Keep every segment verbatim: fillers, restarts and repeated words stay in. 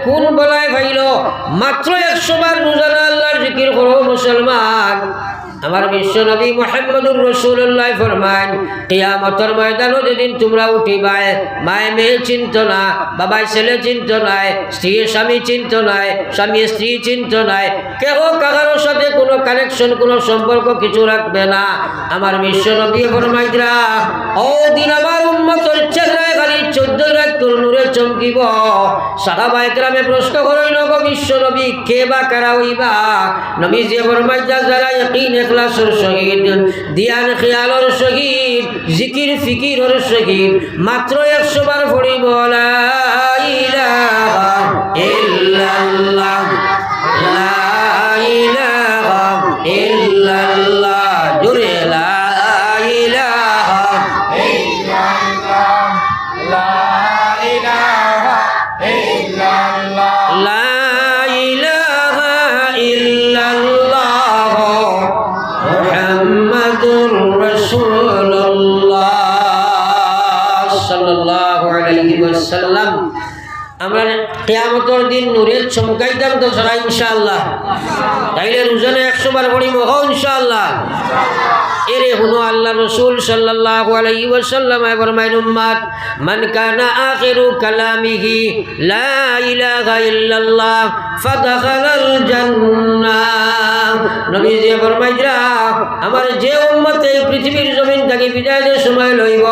কোন বলায় পাইল? মাত্র একশো বার রোজানা আল্লাহর জিকির করো মুসলমান। আমার বিশ্ব নবী মুহাম্মদুর রাসূলুল্লাহ ফরমাইন, কিয়ামতর ময়দানো যেদিন তুমরা উঠিবায়, মায়ে মেয়ে চিনতো না, বাবায় ছেলে চিনতো নায়, স্ত্রীয়ে স্বামী চিনতো নায়, স্বামীয়ে স্ত্রী চিনতো নায়, কেহ কাহারও সাথে কোনো connection, কোনো সম্পর্ক কিছু রাখবে না। আমার বিশ্ব নবী ফরমাইতরা, ও দিন আমার উম্মতর চেহারায় খালি চৌদ্দ রাকাতর নূরে চমকিব। সাহাবা একরামে প্রশ্ন করইন, গো বিশ্ব নবী, কে বা কারা অইবা? নবীজিয়ে ফরমাইতরা, যারা ইয়াকিন ইখলাসর সহিত, ধ্যান খেয়ালর সহিত, জিকির ফিকিরর সহিত মাত্র একশো বার পড়িব, লা ইলাহা ইল্লাল্লাহ, লা ইলাহা ইল্লাল্লাহ, জোরে লা ইলাহা ইল্লাল্লাহ, লা ইলাহা ইল্লাল্লাহ। লা ইলাহা ইল্লাল্লাহ মুহাম্মাদুর রাসূলুল্লাহ সাল্লাল্লাহু আলাইহি ওয়াসাল্লাম। আমরা কিয়ামতর দিন নূরে চমকাইতাম তো সারা ইনশাআল্লাহ। তাইলে রোজানা একশো বার পড়িমু, কও ইনশাআল্লাহ। এরে হুনো, আল্লাহর রাসূল সাল্লাল্লাহু আলাইহি ওয়াসাল্লাম ফরমাইন, উম্মত, মান কানা আখিরু কালামিহি লা ইলাহা ইল্লাল্লাহ ফাদাখালাল জান্নাহ। নবীজিয়ে ফরমাইতরা, আমার যে উম্মত এই পৃথিবীর জমিন থাকি বিদায় যে সময় লইব,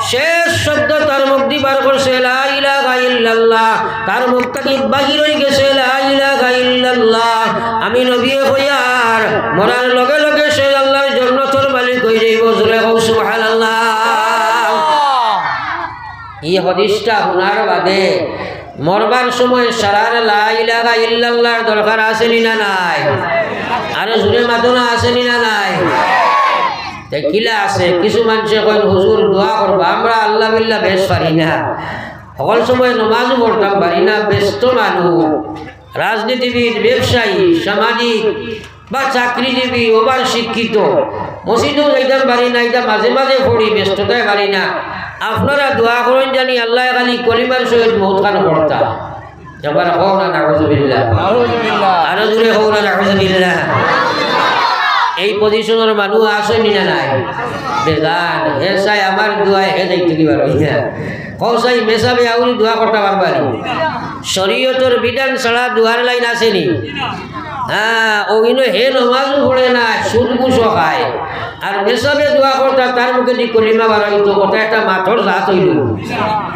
শেষ শব্দ তার মুখদি বার করছে লা ইলাহা ইল্লাল্লাহ, তার মুখ থাকি বাহির অই গেছে লা ইলাহা ইল্লাল্লাহ। আমি নবীয়ে কইয়ার, মরার লগে লগে সে আল্লাহর জন্নতর মালিক অই যাইব। জোরে কও সুবহানাল্লাহ। ই হাদিসটা হুনার বাদে মরবার সময় সারার লা ইলাহা ইল্লাল্লাহর দরকার আছে নি না নাই? আরো জোরে মাতো না, আছে নি না নাই? তে কিলা আছে? কিছু মানষে কইন, "হুজুর, দোয়া করবা, আমরা আল্লাহ বিল্লাহ বেশ পারি না, হকল সময় নমাজও পড়তাম পারি না, ব্যস্ত মানুষ, রাজনীতিবিদ, ব্যবসায়ী, সামাজিক বা চাকরিজীবী, ওবার শিক্ষিত, মসজিদেও যাইতাম পারি না, ইটা মাঝে মাঝে পড়ি, ব্যস্ততায় পারি না। আপনারা দোয়া করইন জানি আল্লায় খালি কলিমার সহিত মউত খান করতা।" একবার কও না, নাউজুবিল্লাহ। নাউজুবিল্লাহ। আরো জোরে কও না, নাউজুবিল্লাহ। এই পজিশনর মানুষ আছে নি না নাই? বেজান, হে চাই আমার দোয়ায় হে যাইতে দিবার অইয়া। কও চাই, মেসাবে আউরি দোয়া করতা পারবা নি? শরীয়তর বিধান ছাড়া দোয়ার লাইন আছে নি? হ্যাঁ, অউ ইনো হে নমাজও পড়ে না, সুদ ঘুষও খায়। আর মেসাবে দোয়া করতা, তার মুখেদি কলিমা বার অইতো, কথা একটা মাতর জাত অইল।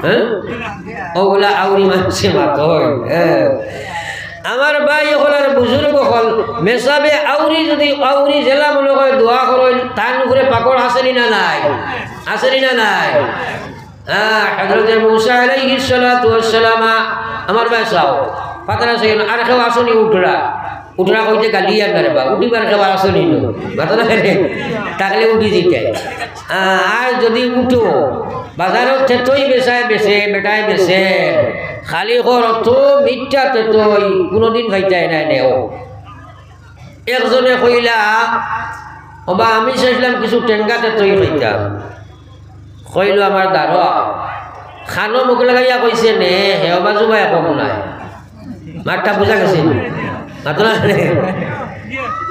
হ্যাঁ? অগুলা আউরি মানষে মাতইন। হ্যাঁ। আমার ভাই অকল আর বুজুর্গ অকল, মেসাবে আউরি যদি আউরি জেলা মনে করে দোয়া করইন, তার উপরে পাকড় আছে নি না নাই? আছে নি না নাই? হ্যাঁ, হযরতে মুসা আলাইহিস সালাতু ওয়াস সালাম, আমার ভাই চাও, পাতারা চাইন, আর কেউ আছো নি উঠরা? উঠরা কইতে গালি আর না রে বা, উঠিবার কেউ আছো নি নো? মাতো না কেনে? থাকলে উঠি দিতে। হ্যাঁ, আর যদি উঠো, বাজারো তেতই বেচায় বেচে, বেটায় বেচে, খালি কর অত মিঠা তেতই, কুনুদিন খাইতায় নায় নেও। একজনে কইলা, "ওবা, আমি চাইছিলাম কিছু টেঙ্গা তেতই খাইতাম।" কইলো, "আমার দারো।" খানো মুখ লাগাইয়া কইছে, "নে, হে ওবা জুবাই কম নায়।" মাতটা বুঝা গেছে নি? মাতো না রে?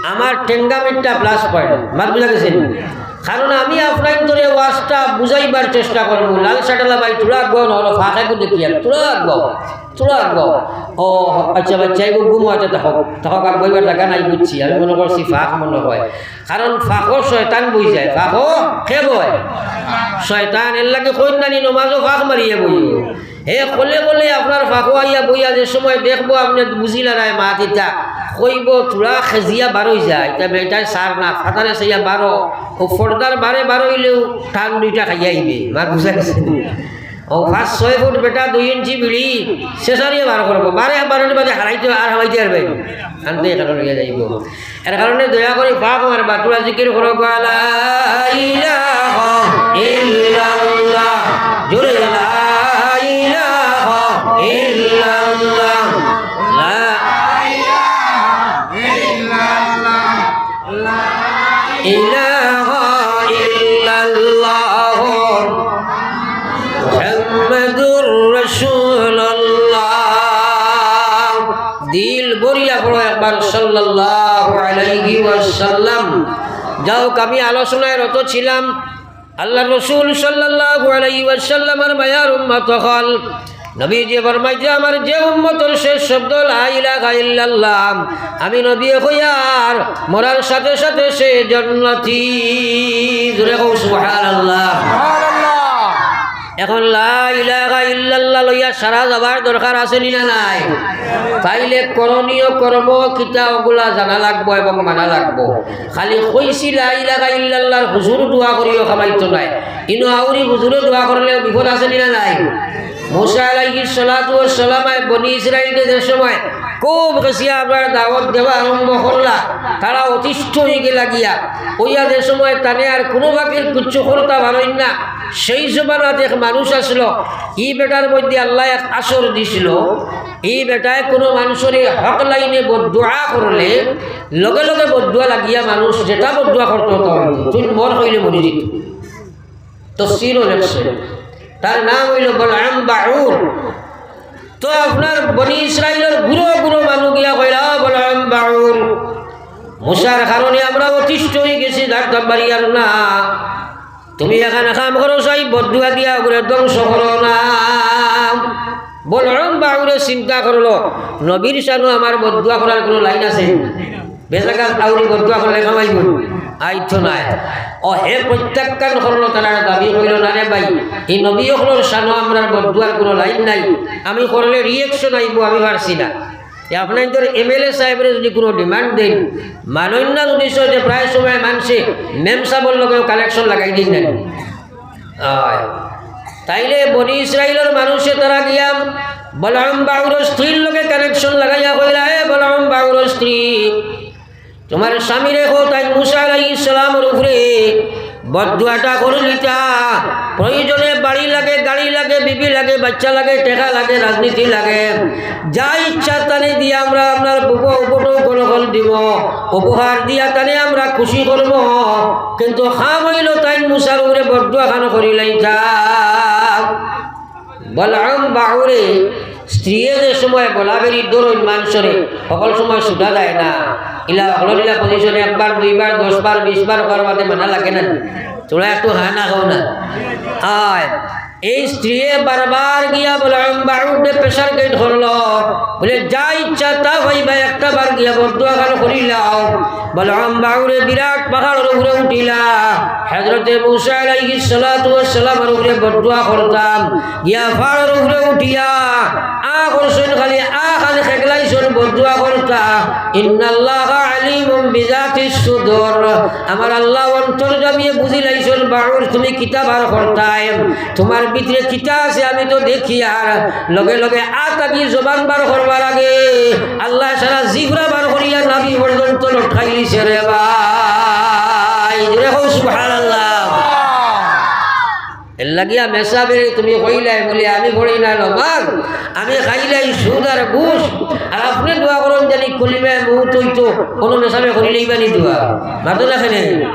আমার টেঙ্গা মিঠা plus point। মাত বুঝা গেছে নি? কারণ আমি আপনাইনতরে ওয়াজটা বুঝাইবার চেষ্টা করমু। লাল শার্টআলা ভাই, থুড়া আগুয়াও না, অনো ফাঁকে কিন্তু কি আর, থুড়া আগুয়াও। থুড়া আগুয়াও। ও, আচ্ছা, বাচ্চা, এগু ঘুম অইতে থাকো। থাকো, আগুয়াইবার জাগা নাই, বুঝছি। আমি মনো করছি ফাঁক মনো অয়। কারণ ফাঁকো শয়তান বই যায়। ফাঁকো কে বয়? শয়তান। এর লাগি কইন না নি, নমাজো ফাঁক মারিয়া বই। হে কলে কলে আপনার ফাঁকো আইয়া বইয়া যে সময় দেখবো আপনে বুঝিলা নায় মাত ইতা, কইবো, "থুড়া খেজিয়া বারই যায়।" ইতা বেটায় সার না, ফাতারে চাইয়া বারো। ও পর্দার বারে বারইলেও টান দুইটা খাইয়া আইবে। মাত বুঝা গেছে নি? ও পাঁচ ছয় ফুট বেটা দুই ইঞ্চি বিড়ি, শেষারিয়ে বার করবো। বারে বারোর বাদে হারাইতে আর হামাইতে পারবে না। আনতে কারণ হইয়া যাইব। এর কারণে দয়া করি ফাঁক মারবা, থুড়া জিকির করো, লা ইলাহা ইল্লাল্লাহ। জোরে লা ইলাহা ইল্লাল্লাহ। লা ইলাহা ইল্লাল্লাহ মুহাম্মাদুর রাসূলুল্লাহ। দিল ভরিয়া পড়ো একবার সাল্লাল্লাহু আলাইহি ওয়াসাল্লাম। যাউক, আমি আলোচনায় রত ছিলাম আল্লাহর রসুল সাল্লাল্লাহু আলাইহি ওয়াসাল্লামর মায়ার উম্মত অকল। নবীজি ফরমাইছে, "আমার যে উম্মতর শেষ শব্দ লা ইলাহা ইল্লাল্লাহ, আমি নবী কইয়ার মরার সাথে সাথে সে জন্নতি।" জোরে কও সুবহানাল্লাহ। সুবহানাল্লাহ। এখন লা ইলাহা ইল্লাল্লাহ লইয়া সারা যাবার দরকার আছে নি না নাই? তাইলে করণীয় কর্ম কিতা, ওগুলা জানা লাগবো এবং মানা লাগবো। খালি কইছি লা ইলাহা ইল্লাল্লাহর হুজুর দোয়া করিও, কামাইতো নায়। ইনো আউরি হুজুরে দোয়া করলে বিপদ আছে নি না নাই? মুসা আলাইহিস সালাতু ওয়াস সালামে বনি ইসরাইলরে যে সময় খুব গেছিয়া আপনার দাওয়াত দেওয়া আরম্ভ করলা, তারা অতিষ্ঠ অইগেলা গিয়া। অইয়া যে সময় তানে আর কুনু বাকির কিচ্ছু করতা পারইন না, সেই জমানাত এক মানুষ আছলো, ই বেটার মধ্যে আল্লায় এক আসর দিছলো। ই বেটায় কুনু মানুষরে হক লাইনে বদদোয়া করলে লগে লগে বদদোয়া লাগিয়া মানুষ যেটা বদদোয়া করতো, তো তুই মর কইলে মরি যিত। তফসিরও লেখছে, তার নাম অইলো বলআম বাউর। তো আপনার বনি ইসরাইলর গুরু গুরু মানু গিয়া কইলা, "ও বলআম বাউর, মুসার কারণে আমরা অতিষ্ঠ অইগেছি, দাঁড়তাম পারিয়ার না। তুমি এখান কাম করো, চাই বদদোয়া দিয়া ওগুরে ধ্বংস করো না।" বলআম বাউরে চিন্তা করলো, নবীর শানো আমার বদদোয়া করার কুনু লাইন আছে? বেজাগাত আউরি বদদোয়া করলে কামাইবো? আইতো নায়। ও হে প্রত্যাখ্যান করলো, তারা দাবি কইলো, "না রে ভাই, ই নবী অকলর শানো আমরার বদদোয়ার কুনু লাইন নাই, আমি করলে reaction আইবো, আমি পারছি না।" এ আপনাইনতর এমএলএ সাহেবরে যুদি কুনু demand দেইন, মানইন না যুদি সে, যে প্রায় সময় মানষে মেম সাবর লগেও connection লাগাই দেইন না। অয়। তাইলে বনি ইসরাইলর মানুষে তারা গিয়া বলআম বাউরর স্ত্রীর লগে connection লাগাইয়া কইলা, "এ বলআম বাউরর স্ত্রী, তুমার স্বামীরে কও, তাইন মুসা আলাইহিস সালামর উপরে বদদোয়াটা করিলিতা। প্রয়োজনে বাড়ি লাগে, গাড়ি লাগে, বিবি লাগে, বাইচ্চা লাগে, টেকা লাগে, রাজনীতি লাগে, যা ইচ্ছা তানে দিয়া আমরা আপনার বুকো উপটৌ কলকল দিমু, উপহার দিয়া তানে আমরা খুশি করমু, কিন্তু কাম অইলো তাইন মুসার উপরে বদদোয়া খান করিলাইতা।" বলআম বাউরে স্ত্রীয়ে যে সময় বলাবেরি ধরইন মানষরে, হকল সময় ছুটা যায় না। ইলা হকলর ইলা position-এ একবার, দুইবার, দশবার, বিশবার কওয়ার বাদে মানা লাগে না। তোরা একটু হা না কও না। অয়, এই স্ত্রীয়ে বারবার গিয়া বলআম বাউররে pressure create করলো। বলে, "যা ইচ্ছা তা পাইবা, একটা বার গিয়া বদদোয়া খান করিলাও।" বলআম বাউরে বিরাট পাহাড়র উপরে উঠিলা। হযরতে মুসা আলাইহিস সালাতু ওয়াস সালামর উপরে বদদোয়া করতা। গিয়া পাহাড়র উপরে উঠিয়া আ করছইন, খালি আ খালি খেকলাইছইন, বদদোয়া করতা। ইন্নাল্লাহা আলিমুম বিজাতিস সুদুর। আমার আল্লাহ অন্তর্যামীয়ে বুঝিলাইছইন, বাউর তুমি কিতা বার করতায়, তুমার ভিতরে কিতা আছে আমি তো দেখিয়ার। লগে লগে আ থাকি জবান বার করবার আগে আল্লায় সারা জিভরা বার করিয়া নাভি পর্যন্ত লটকাইলিছে রে ভাই। জোরে কও সুবহানাল্লাহ। এরলাগি মেম সাবরে তুমি কইলায় বুলে, "আমি পড়ি না নমাজ, আমি খাইলাই সুদ আর ঘুষ, আর আপনে দোয়া করইন জানি কলিমায় মউত অইতো।" কুনু মেম সাবে করিলাইবা নি দোয়া? মাতো না কেনে?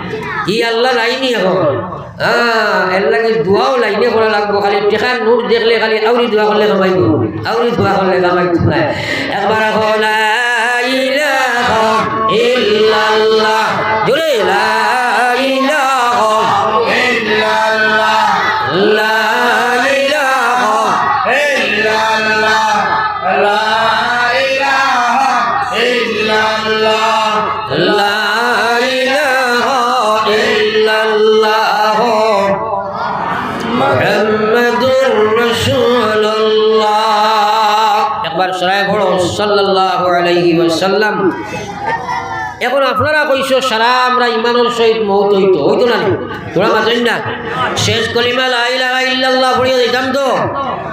ই আল্লাহ নাইনি এখন? হ্যাঁ, এরলাগি দোয়াও লাইনে করা লাগবো, খালি টেকার নোট দেখলে খালি আউরি দোয়া করলে কামাইবো, আউরি দোয়া করলে কামাইতো নায়। একবার কও, লা ইলাহা ইল্লাল্লাহ। জোরে, লা ইলাহা ইল্লাল্লাহ। লা ইলাহা ইল্লাল্লাহ। লা ইলাহা ইল্লাল্লাহ। লা ইলাহা ইল্লাল্লাহ। মুহাম্মাদুর রাসূলুল্লাহ। একবার সরায় পড়ো, সাল্লাল্লাহু আলাইহি ওয়াসাল্লাম। এখন আপনারা কইছো, সারা আমরা ইমানর সহিত মউত অইতো, অইতো না নি? তোরা মাতইন না। শেষ কলিমা লা ইলাহা ইল্লাল্লাহ পড়িয়া যাইতাম তো।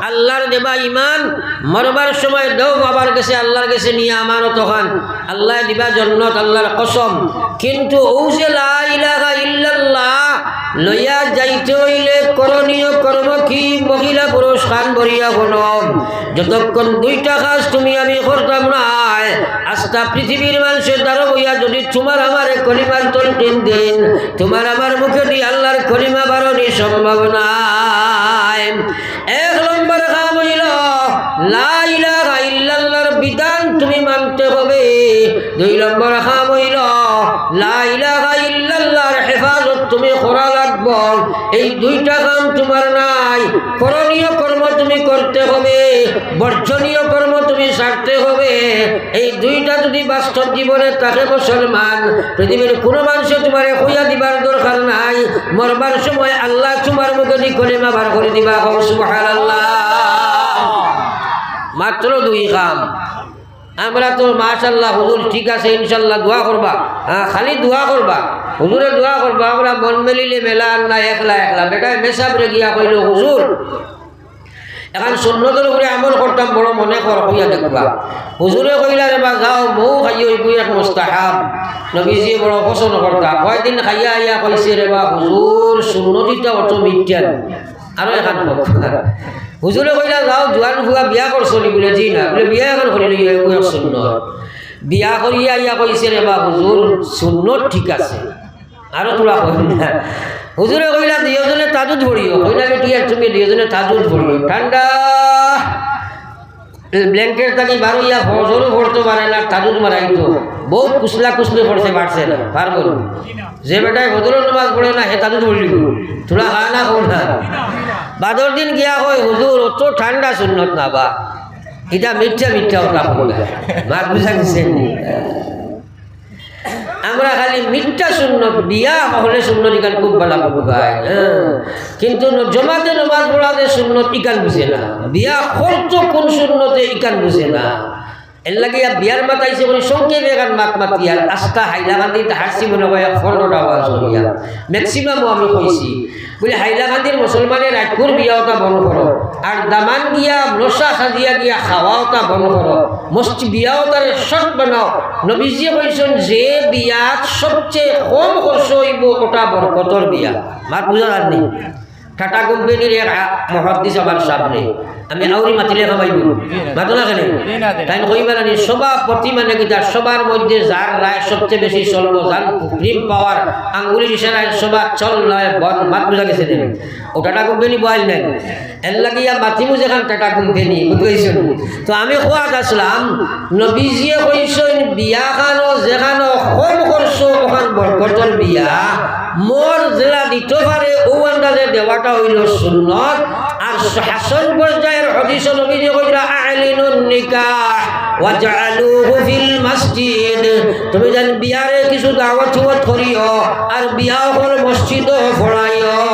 আল্লাহর দেবা ইমান, মরবার সময় দেও বাবার গেছে, আল্লাহর গেছে নিয়া আমানত খান। আল্লায় দিবা জন্নত, আল্লাহর কসম। কিন্তু অউ যে লা ইলাহা ইল্লাল্লাহ লইয়া যাইতে অইলে করণীয় কর্ম কি? মহিলা পুরুষ কান ভরিয়া হুনো। যতক্ষণ দুইটা কাজ তুমি আমি করতাম নায়, আস্তা পৃথিবীর মানষে দাঁড়ো বইয়া যদি তুমার আমারে কলিমার তলকিন দেইন, তুমার আমার মুখেদি আল্লাহর কলিমা বারনি সম্ভব নায়। এক নম্বর কাম অইলো, লা ইলাহা ইল্লাল্লাহর বিধান তুমি মানতে করতে হবে। দুই নম্বর কাম অইলো লা ইলাহা ইল্লাল্লাহর হেফাজত তুমি করা লাগবো। এই দুইটা কাম তুমার নাই, করণীয় কর্ম তুমি করতে হবে, বর্জনীয় কর্ম তুমি ছাড়তে হবে। এই দুইটা যদি বাস্তব জীবনে থাকে মুসলমান, পৃথিবীর কুনু মানষে তুমারে কইয়া দিবার দরকার নাই, মরবার সময় আল্লায় তুমার মুখেদি কলিমা বার করি দিবা। কও সুবহানাল্লাহ। মাত্র দুই কাম। আমরা তো মাশাআল্লাহ, হুজুর ঠিক আছে, ইনশাআল্লাহ দোয়া করবা। হ্যাঁ, খালি দোয়া করবা, হুজুরে দোয়া করবা। আমরা মন মেলিলে মেলা আর না, একলা একলা। বেটায় মেসাবরে গিয়া কইলো, "হুজুর, এখন সুন্নতর উপরে আমল করতাম, বড় মনে কর, কইয়া দেখবা।" হুজুরে কইলা, "রে বা যাও, মৌ খাইও, ইগু এক মুস্তাহাব, নবীজিয়ে বড় পছন্দ করতা।" কয়দিন খাইয়া আইয়া কইছে, "রে বা হুজুর, সুন্নত ইটা অত মিঠা।" আরো এখান কউক। হুজুরে কইলা, "যাও, জোয়ান ফুয়া বিয়া করছো নি?" বুলে, "জি না।" বুলে, "বিয়া এখন করি লইও, এগু এক সুন্নত।" বিয়া করিয়া আইয়া কইছে, "রে বা হুজুর, সুন্নত ঠিক আছে।" আরো থুড়া কইন না। হুজুরে কইলা, "দুইওজনে তাজুদ পড়িও।" কইলা, "বেটি আর তুমি দুইওজনে তাজুদ পড়িও।" ঠান্ডা। ব্ল্যাঙ্কেট থাকি বারইয়া ফজরও পড়তো পারে না, তাজুদ মারাইতো। বউত কুসলা কুসলি করছে, পারছে না, পারবো না। যে বেটায় ফজরর নামাজ পড়ে না, হে তাজুদ পড়িলিবো। থুড়া হা না কও না। বাদর দিন গিয়া কয়, "হুজুর, অত ঠান্ডা সুন্নত না বা, ইটা মিঠা মিঠা অতা কইলা।" মাত বুঝা গেছে নি? আমরা খালি মিঠা সুন্নত, বিয়া অকলে সুন্নত ইখান খুব ভালা বুঝাই, হ্যাঁ। কিন্তু ন-, জমাতে নমাজ পড়া যে সুন্নত ইখান বুঝে না, বিয়া করতো কুন সুন্নতে ইখান বুঝে না। এরলাগি আর বিয়ার মাত আইছে করি সংক্ষেপে এখান মাত মাতিয়ার, আস্তা হাইলাকান্দিত হারছি মনে কয় পনেরোটা ওয়াজ করিয়া, ম্যাক্সিমামও আমি কইছি। বুলে, "হাইলাকান্দির মুসলমানে রাইতকুর বিয়া অতা বন্ধ করো, আর দামান গিয়া নশা খাজিয়া গিয়া খাওয়া অতা বন্ধ করো, মসজিদ বিয়া অতারে শর্ত বানাও।" নবীজিয়ে কইছইন, "যে বিয়াত সবচেয়ে কম খরচ অইবো, অটা বরকতর বিয়া।" মাত বুঝা যার নি? টাটা কোম্পানির এক আ-, মুহাদ্দিস আমার সামনে, আমি আউরি মাতিলে খাবাইবো, মাতো না কেনে? তাইন কইবা না নি, সভাপতি মানে কিতা, সভার মধ্যে যার রায় সবচেয়ে বেশি চলবো, যার সুপ্রিম পাওয়ার, আঙ্গুলির ইশারায় সভা চল নয় বন্ধ, মাত বুঝা গেছে নি? ও টাটা কোম্পানি বয়াইল নাই। এরলাগি ইয়া মাতিমু যেখান টাটা কোম্পানি, বুঝছো? তো আমি কওয়াত আছলাম, নবীজিয়ে কইছইন, "বিয়াখানো যেখানো কম খরচ, অখান বরকতর বিয়া।" মর যেলা দিতো পারে, অউ আন্দাজে দেওয়াটা অইলো সুন্নত। আর হাসান পর্যায়র হাদিসো নবীজিয়ে কইরা, "আ'লিনুন নিকাহ ওয়াজআলুহু ফিল মাসজিদ।" তুমি যেন বিয়ারে কিছু দাওয়াত উওয়াত করিও, আর বিয়া অকল মসজিদো পড়াইও।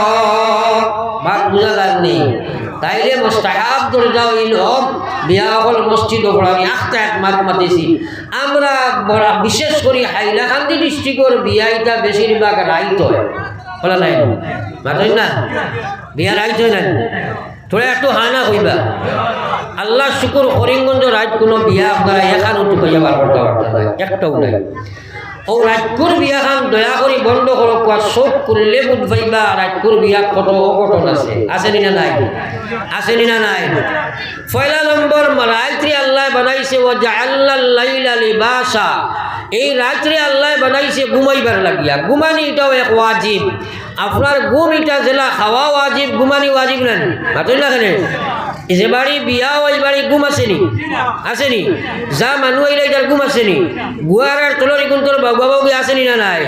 মাত বুঝা যার নি? তাইলে মুস্তাহাব দরজা অইলো বিয়া অকল মসজিদো পড়ানি। আখতা এক মাত মাতিছি। আমরা বড়, বিশেষ করি হাইলাকান্দি ডিস্ট্রিক্টর বিয়া ইতা বেশিরভাগ রাইত অয়। বলা নাই? মাতইন না? বিয়া রাইত অয় না? থুড়া একটু হা না কইবা। আল্লার শুকুর, করিমগঞ্জ রাইত কুনু বিয়া আপনারা এখানো টুকাইয়া বার করতা পারতা না, একটাও নাই। অউ রাইতকুর বিয়াখান দয়া করি বন্ধ করউক্কা, চউখ খুললে বুঝ পাইবা রাইতকুর বিয়াত কত অঘটন আছে। আছে নি না নাই? আছে নি না নাই? পয়লা নম্বর, মা-, রাইতরে আল্লায় বানাইছে, "ওয়া জাআলনাল লাইলা লিবাসা।" এই রাইতরে আল্লায় বানাইছে ঘুমাইবার লাগিয়া। ঘুমানি ইটাও এক ওয়াজিব। আপনার ঘুম ইটা যেলা খাওয়া ওয়াজিব, ঘুমানি ওয়াজিব না নি? মাতইন না কেনে? যে বাড়ি বিয়া অয়, ই বাড়ি ঘুম আছে নি? আছে নি? যা মানুষ আইলা, ইটার ঘুম আছে নি? গুয়ার আর তলর ইগুন্তর বাউগা বাউগি আছে নি না নাই?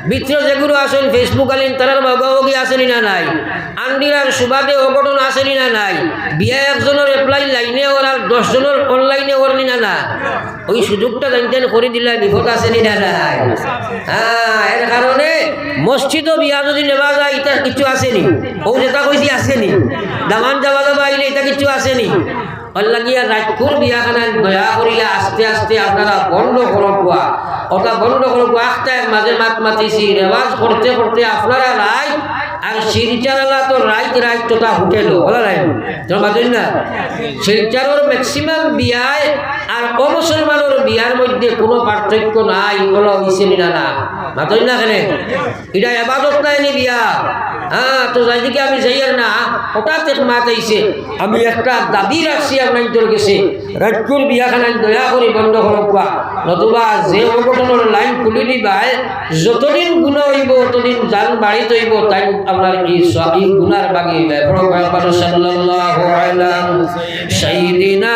ভিতরে যেগুলো আছইন Facebook আলিন, তারার বাউগা বাউগি আছে নি না নাই? আন্দিরার সুবাদে অঘটন আছে নি না নাই? বিয়া একজনর apply লাইনে অর আর দশ জনর online-এ অর নি না না? ওই সুযোগটা জানতেন করে দিলে বিপদ আছে নি না নাই? হ্যাঁ, এর কারণে মসজিদো বিয়া যদি নেওয়া যায়, ইটা কিছু আছে নি? ও যেটা কইছি আছে নি? দামান যাবা যাবা আইলে ইটা কিছু আছে নি? অল্লাগিয়া রাইতকুর বিয়াখানায় দয়া করিয়া আস্তে আস্তে আপনারা বন্ধ করউক্কা। ওটা বন্ধ করউক্কা। আখতায় মাঝে মাত মাতিছি, রেওয়াজ করতে করতে আপনারা রাইত আর শিলচর আলা তো রাইত রাইত তোতা হোটেলো, বলা নাই? তোরা মাতইন না? শিলচরর maximum বিয়ায় আর অমুসলমানর বিয়ার মধ্যে কোনো পার্থক্য নাই, বলা অইছে নি না না? মাতইন না কেনে? ইটা এবাদত নায় নি বিয়া? হ্যাঁ, তো যাইদিকে আমি যাইয়ার না, হঠাৎ এক মাত আইছে। আমি একটা দাবি রাখছি আপনাইন্তর গেছে, রাইতকুর বিয়াখানায় দয়া করি বন্ধ করউক্কা, নতুবা যে অঘটনর লাইন খুলি দিবায়, যতদিন গুনা অইবো, অতদিন জান বাড়িত অইবো, তাইন আপনার ই স-, ই গুনার ভাগি অইবায়। পড়ো কয়েকবার সাল্লাল্লাহু আলা সাইয়্যিদিনা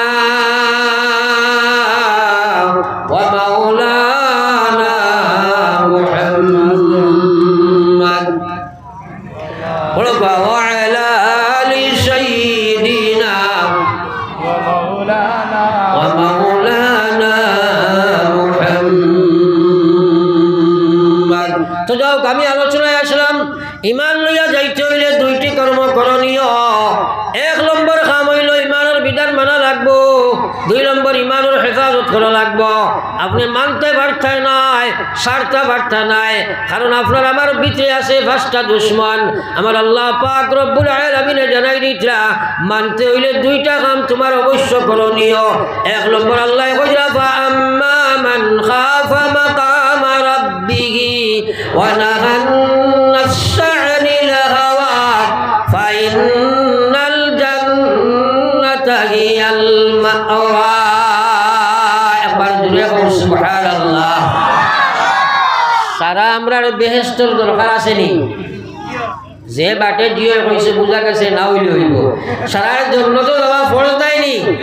তো যাউক, আমি আলোচনায় আসলাম, ইমান লইয়া যাইতে অইলে দুইটি কর্ম করণীয়। এক নম্বর কাম অইলো ইমানর বিধান মানা লাগবো, দুই নম্বর ইমানর হেফাজত করা লাগবো। আপনে মানতে পারতা নায়, ছাড়তা পারতা নায়, কারণ আপনার আমার ভিতরে আছে পাঁচটা দুশমন। আমার আল্লাহ পাক রব্বুল আলামিনে জানাই দিতরা, মানতে অইলে দুইটা কাম তুমার অবশ্য করণীয়। এক নম্বর আল্লায় কইরা, "ফাআম্মা মান খাফা মাকামা রাব্বিহি ওয়া নাহান নাফসা আনিল হাওয়া ফাইন্নাল জান্নাতা হিয়াল মাওয়া।" একবার জোরে কও, সুবহানাল্লাহ। সারা আমরার বেহেশতর দরকার আছে নি? যে বাটে দিও কইছে, বুঝা গেছে, না অইলে অইবো। সারার জন্নতো যাওয়া ফরজ নায় নি?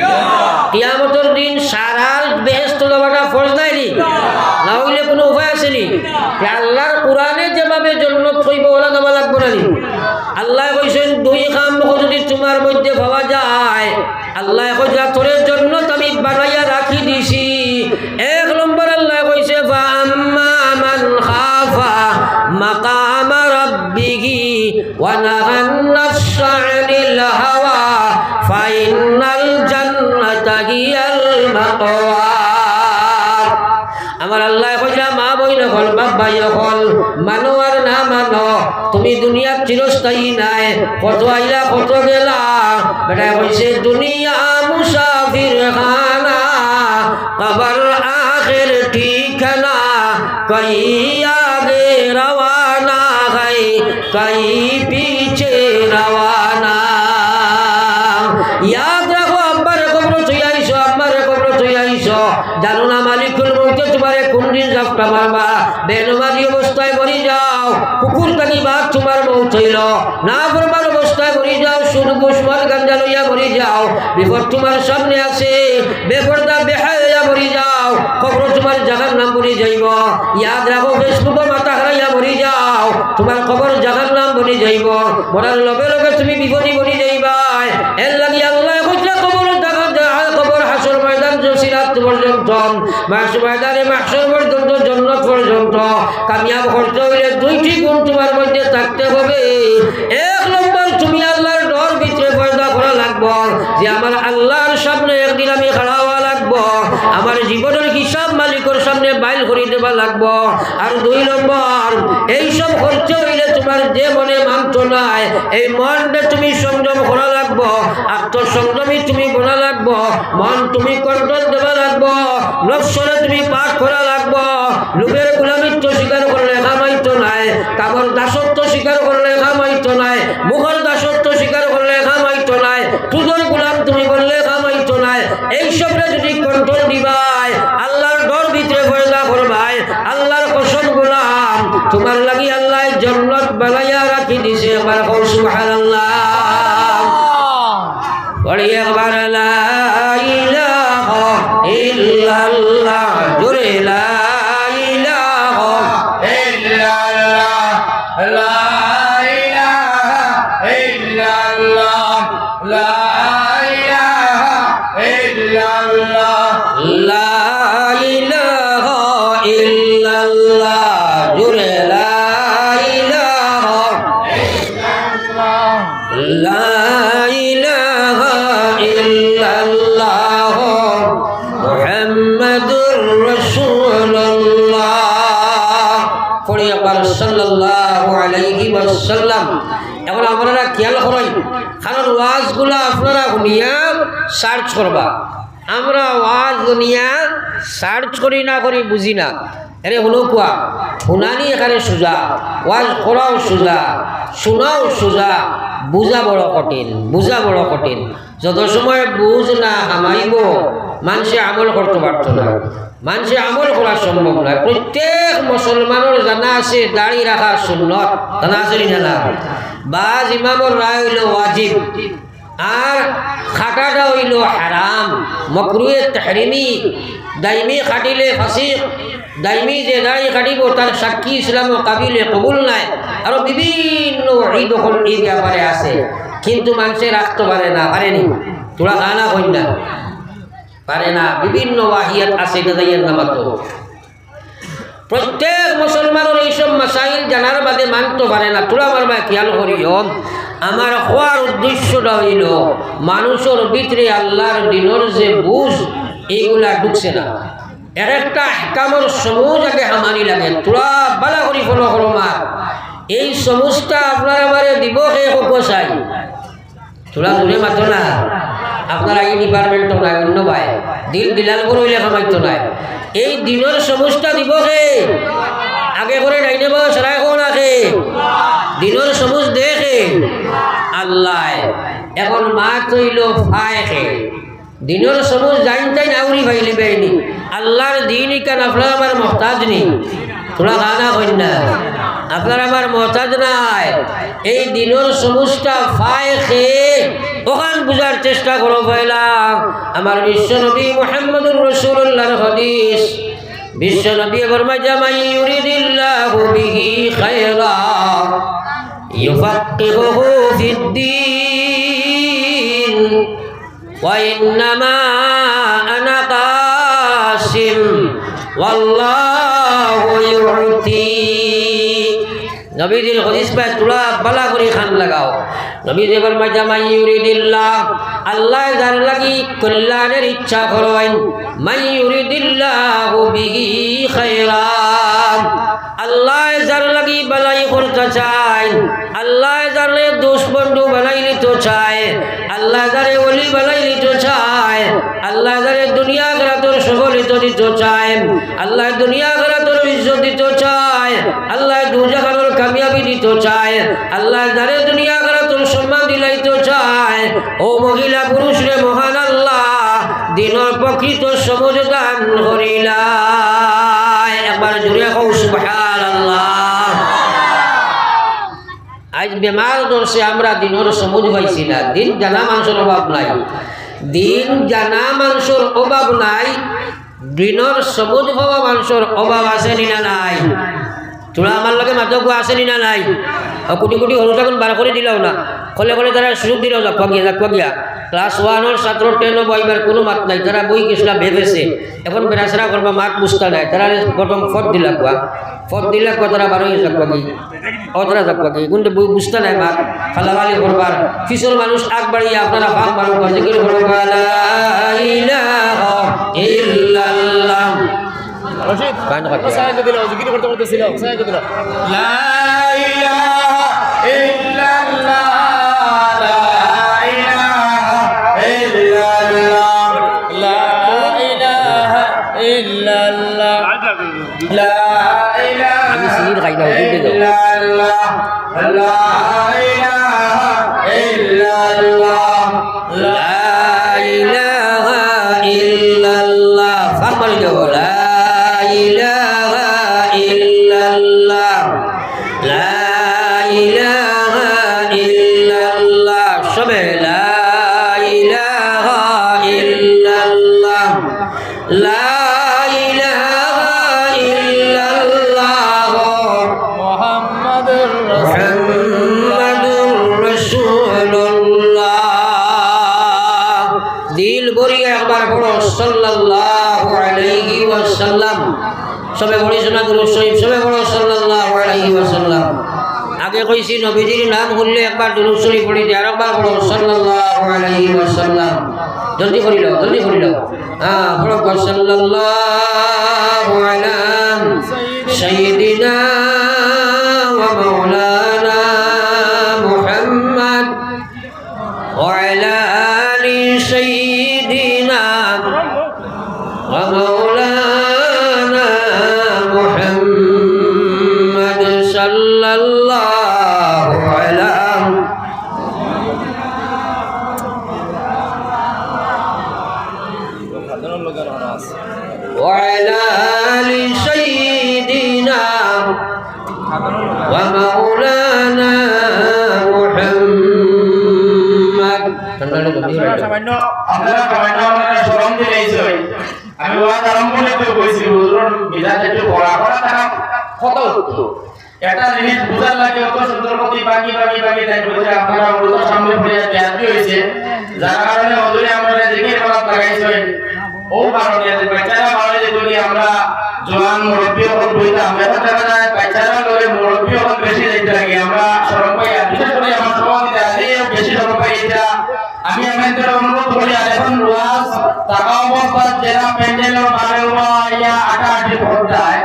কিয়ামতর দিন সারার বেহেশতো যাওয়াটা ফরজ নায় নি? না অইলে কুনু উপায় আছে নি? তে আল্লার কুরআনে যেভাবে জন্নত কইবো, অলা যাওয়া লাগবো না নি? আল্লায় কইছইন, দুই কাম যুদি তুমার মধ্যে পাওয়া যায়, আল্লায় কইরা, "তোরে জন্নত আমি বানাইয়া রাখি দিছি।" এক নম্বর আল্লায় কইছে, "ফাআম্মা মান খাফা মাকামা রাব্বিহি ওয়া নাহান নাফসা আনিল হাওয়া ফাইন্নাল জান্নাতা হিয়াল মাওয়া।" আমার আল্লায় কইরা, মা বইন অকল, বাপ ভাই অকল, মানো আর না মানো, তুমি দুনিয়াত চিরস্থায়ী নায়। কত আইলা, কত গেলা। বেটায় কইছে, "দুনিয়া মুসাফির খানা, কবর আখের ঠিকানা, কই আগে রওয়ানা হয়, কই পিছে রওয়ানা।" ইয়াদ রাখো, আব্বারে কবরো থুই আইছো, আম্মারে কবরো থুই আইছো। জানো না মালিকুল মউতে তুমারে কুন দিন জাপটা মারবা? বেনমাজি অবস্থায় মরি যাও, কুকুর থাকি বাঘ তুমার মউত অইলো। নাফরমান অবস্থায় মরি যাও, সুদ, ঘুষ, মদ, গাঞ্জা লইয়া মরি যাও। বিপদ তুমার সামনে আছে, বেপর্দা, বেহায়া অইয়া মরি যাও, কবরো তুমার জাহান্নাম বনি যাইবো। ইয়াদ রাখো, Facebook-ও মাথা হারাইয়া মরি যাও, তুমার কবর জাহান্নাম বনি যাইবো। মরার লগে লগে তুমি বিপদী বনি যাইবায়। এর লাগি আল্লায় কইরা কবর জাগা-, কবর হাশর ময়দান সিরাত পর্যন্ত, মাস-, ময়দানে মাহশর পর্যন্ত, জন্নত পর্যন্ত কামিয়াব করতে অইলে দুইটি গুণ তুমার মধ্যে থাকতে হবে। এক নম্বর, তুমি আল্লার ডর ভিতরে পয়দা করা লাগবো যে আমার আল্লার সামনে একদিন আমি খাড়া অওয়া লাগবো, আমার জীবনর হিসাব মালিকর সামনে বাইল করি দেওয়া লাগবো। আর দুই নম্বর, এইসব করতে অইলে তুমার যে মনে মানতো নায়, এই মনরে তুমি সংযম করা লাগবো, আত্মসংযমী তুমি বনা লাগবো, মন তুমি control দেওয়া লাগবো, নফসরে তুমি পাক করা লাগবো। লোভের গোলামিত্ব স্বীকার করলে কাম অইতো নায়, কামর দাসত্ব স্বীকার করলে কাম অইতো নায়, মুখর দাসত্ব স্বীকার করলে কাম অইতো নায়, সুদর গোলাম তুমি বনলে কাম অইতো নায়। এইসবরে যুদি control দিবায়, আল্লার ডর ভিতরে পয়দা করবায়, আল্লার কসম গোলাম, তুমার লাগি আল্লায় জন্নত বানাইয়া রাখি দিছে। একবার কও সুবহানাল্লাহ। পড়ি একবার লা ইলাহা ইল্লাল্লাহ, জোরে লা ইলাহা ইল্লাল্লাহ, লা ইলাহা ইল্লাল্লাহ, লা ইলাহা ইল্লাল্লাহ, লা ইলাহা ইল্লাল্লাহ, জোরে লা ইলাহা লা ইলাহা ইল্লাল্লাহ মুহাম্মাদুর রাসূলুল্লাহ। পড়ি একবার সাল্লাল্লাহু আলাইহি ওয়াসাল্লাম। এখন আপনারা খেয়াল করইন, কারণ ওয়াজগুলা আপনারা হুনিয়া search করবা। আমরা ওয়াজ হুনিয়া search করি না করি বুঝি না। এরে হুনো কুয়া, হুনানি একেবারে সুজা, ওয়াজ করাও সুজা, শুনাও সুজা, বুঝা বড় কঠিন, বুঝা বড় কঠিন। যত সময় বুঝ না হামাইবো, মানষে আমল করতো পারতো না, মানষে আমল করা সম্ভব নায়। প্রত্যেক মুসলমানর জানা আছে দাড়ি রাখা সুন্নত, জানা আছে নি না? বাজ ইমামর রায় অইলো ওয়াজিব, আর কাটাটা অইলো হারাম, মকরুহে তাহরিমি। দাইমি কাটিলে ফাসিক, দাইমি যে দাড়ি কাটিবো তার সাক্ষী ইসলামো কাবিলে কবুল নায়। আরো বিভিন্ন ওয়াইদ অকল এই ব্যাপারে আছে, কিন্তু মানষে রাখতো পারে না, পারে নি? থুড়া কানা কইন না, পারে না। বিভিন্ন ওয়াহিয়াত আছে, এটা যাইয়ের না মাতো। প্রত্যেক মুসলমানর এইসব মাসাইল জানার বাদে মানতো পারে না। থুড়া আমার ভাই খেয়াল করিও, আমার কওয়ার উদ্দেশ্যটা অইলো মানুষর ভিতরে আল্লাহর দ্বীনর যে বুঝ, এইগুলা ঢুকছে না। এক একটা আহকামর সমুজ আগে হামানি লাগে। থুড়া ভালা করি ফলো করো মা, এই সমুজটা আপনার আমারে দিব কে? কউক্কা চাই। থুড়া জোরে মাতো না। আপনারা এই ডিপার্টমেন্টো নাই, অন্য ভাই। দিল দিলাল করে অইলে কামাইতো নাই। এই দ্বীনর সমুজটা দিব কে? আগে করে ডাইনে বামে সারায় কও না কে? দ্বীনর সমুজ দে কে? আল্লায়। এখন মাত অইলো পায় কে? দ্বীনর সমুজ যাইন তাইন আউরি পাইলে বেইনি। আল্লাহর দ্বীন ইখান আপনার আমার মহতাজ নি। থুড়া কানা কইন না। আপনার আমার মহতাজ নায়। এই দ্বীনর সমুজটা পায় কে? অখান বুঝার চেষ্টা করো পয়লা। আমার বিশ্ব নবী মুহাম্মদুর রাসূলুল্লাহর হাদিস। বিশ্ব নবী ফরমাইয়া, "মান ইউরিদিল্লাহু বিহি খায়রা ইউফাক্কিহুহু ফিদ্দীন।" وإنما أنا قاسم والله يعطي। নবীজির হাদিস পায়, থুড়া ভালা করি কান লাগাও। নবীজি ফরমাইতা, "মান ইউরিদিল্লাহ", আল্লায় যার লাগি কল্যাণর ইচ্ছা করইন, "মান ইউরিদিল্লাহু বিহি খায়রা", আল্লায় যার লাগি ভালাই করতা চাইন, আল্লায় যারে দোস্ত বন্ধু বানাইলিতো চায়, আল্লায় যারে ওলি বানাইলিতো চায়, আল্লায় যারে দুনিয়া আখিরাতর সফলতা দিতো চায়, আল্লায় দুনিয়া আখিরাতর ইজ্জত দিতো চায়, আল্লায় দুজাহানর কামিয়াবি দিতো চায়, আল্লায় যারে দুনিয়া আখিরাতর সম্মান দিলাইতো চায়, ও মহিলা পুরুষরে মহান আল্লাহ দ্বীনর প্রকৃত সমুজ দান করিলায়। একবার জোরে কও সুবহানাল্লাহ। আইজ বেমার ধরছে, আমরা দ্বীনর সমুজ পাইছি না। দ্বীন জানা মানষর অভাব নাই, দ্বীন জানা মানষর অভাব নাই, দ্বীনর সমুজ পাওয়া মানষর অভাব আছে নি না নাই? থুড়া আমার লগে মাতো, আছে নি না নাই? ও কুটি কুটি হুরুতা অখন বার করি দিলাও না, খলে খলে তারারে সুযোগ দিলাও, যাউক্কা গিয়া, যাউক্কা গিয়া। Class one-অর ছাত্র ten-ও বইবার কুনু মাত নাই, তারা বই গেছলা ভেবেছে। এখন বেড়াছেড়া করবা, মাত বুঝতা নায়, তারারে প্রথম পথ দিলাউক্কা, পথ দিলাউক্কা, তারা বার অইয়া যাউক্কা গি। ও তারা যাউক্কা গি, কিন্তু বু-, বুঝতা নায় মাত, ফালাফালি করবার। পিছর মানুষ আগ বাড়িয়া আপনারা ফাঁক মারউক্কা, জিকির করউক্কা, লা ইলাহা ইল্লাল্লাহ। রশিদ, গান গাইতে। সাহায্য দিল, জিকির করতে করতে ছিল, সাহায্য দিল। লা ইলাহা ইল্লাল্লাহ, লা ইলাহা ইল্লাল্লাহ, লা ইলাহা ইল্লাল্লাহ। لا إله إلا الله. لا إله إلا الله. لا إله إلا الله. لا إله إلا الله. لا إله إلا الله. لا إله إلا الله. لا إله إلا الله. محمد رسول الله. দিল ভরিয়া একবার পড়ো সাল্লাল্লাহু আলাইহি ওয়াসাল্লাম। সবে পড়ি শোনা দুরূদ শরীফ, সবে পড়ো সাল্লাল্লাহু আলাইহি ওয়াসাল্লাম। আগে কইছি নবীজির নাম হুনলে একবার দুরূদ শরীফ পড়ি দে, আরেকবার পড়ো সাল্লাল্লাহু আলাইহি ওয়াসাল্লাম। জলদি করি লও, জলদি করি লও। হ্যাঁ, পড়ো, সাল্লাল্লাহু আলা সাইয়্যিদিনা ওয়া মাওলানা মুহাম্মদ ওয়া আলা আলি সাইয়্যিদিনা ওয়া মাওলানা মুহাম্মদ সাল্লাল্লাহু আলা وعلى آل سيدنا ومولانا محمد. আপনারা সামান্য, আপনারা সামান্য আমারে শরম দিলাইছইন। আমি ওয়াজ আরম্ভ করতে কইছি, হুজুরর মিজাজ একটু কড়া কড়া থাকা কথা হতো। একটা জিনিস বুঝার লাগি অত সুন্দর করি ভাঙি ভাঙি ভাঙি তাই বুঝে আপনারা হুজুরর সামনে পড়িয়া বেয়াদবি হইছে, যার কারণে হুজুরে আমরারে জিকির করাত লাগাইছইন। ও কারণে বাচ্চারা বাড়াইলে যদি আমরা জোয়ান মুরব্বি অকল আমরা এখন দেখা যায় বাচ্চারা লগে মুরব্বী এখন বেশি যাইতে লাগে, আমরা শরম পাই। আর বিশেষ করে আমার সভাপতি আলী বেশি শরম পাই। এটা আমি আপনাদের অনুরোধ করি, আর এখন ওয়াজ থাকা অবস্থাত যারা প্যান্ডেলর বারে উবা ইয়া আটাআটি করতায়,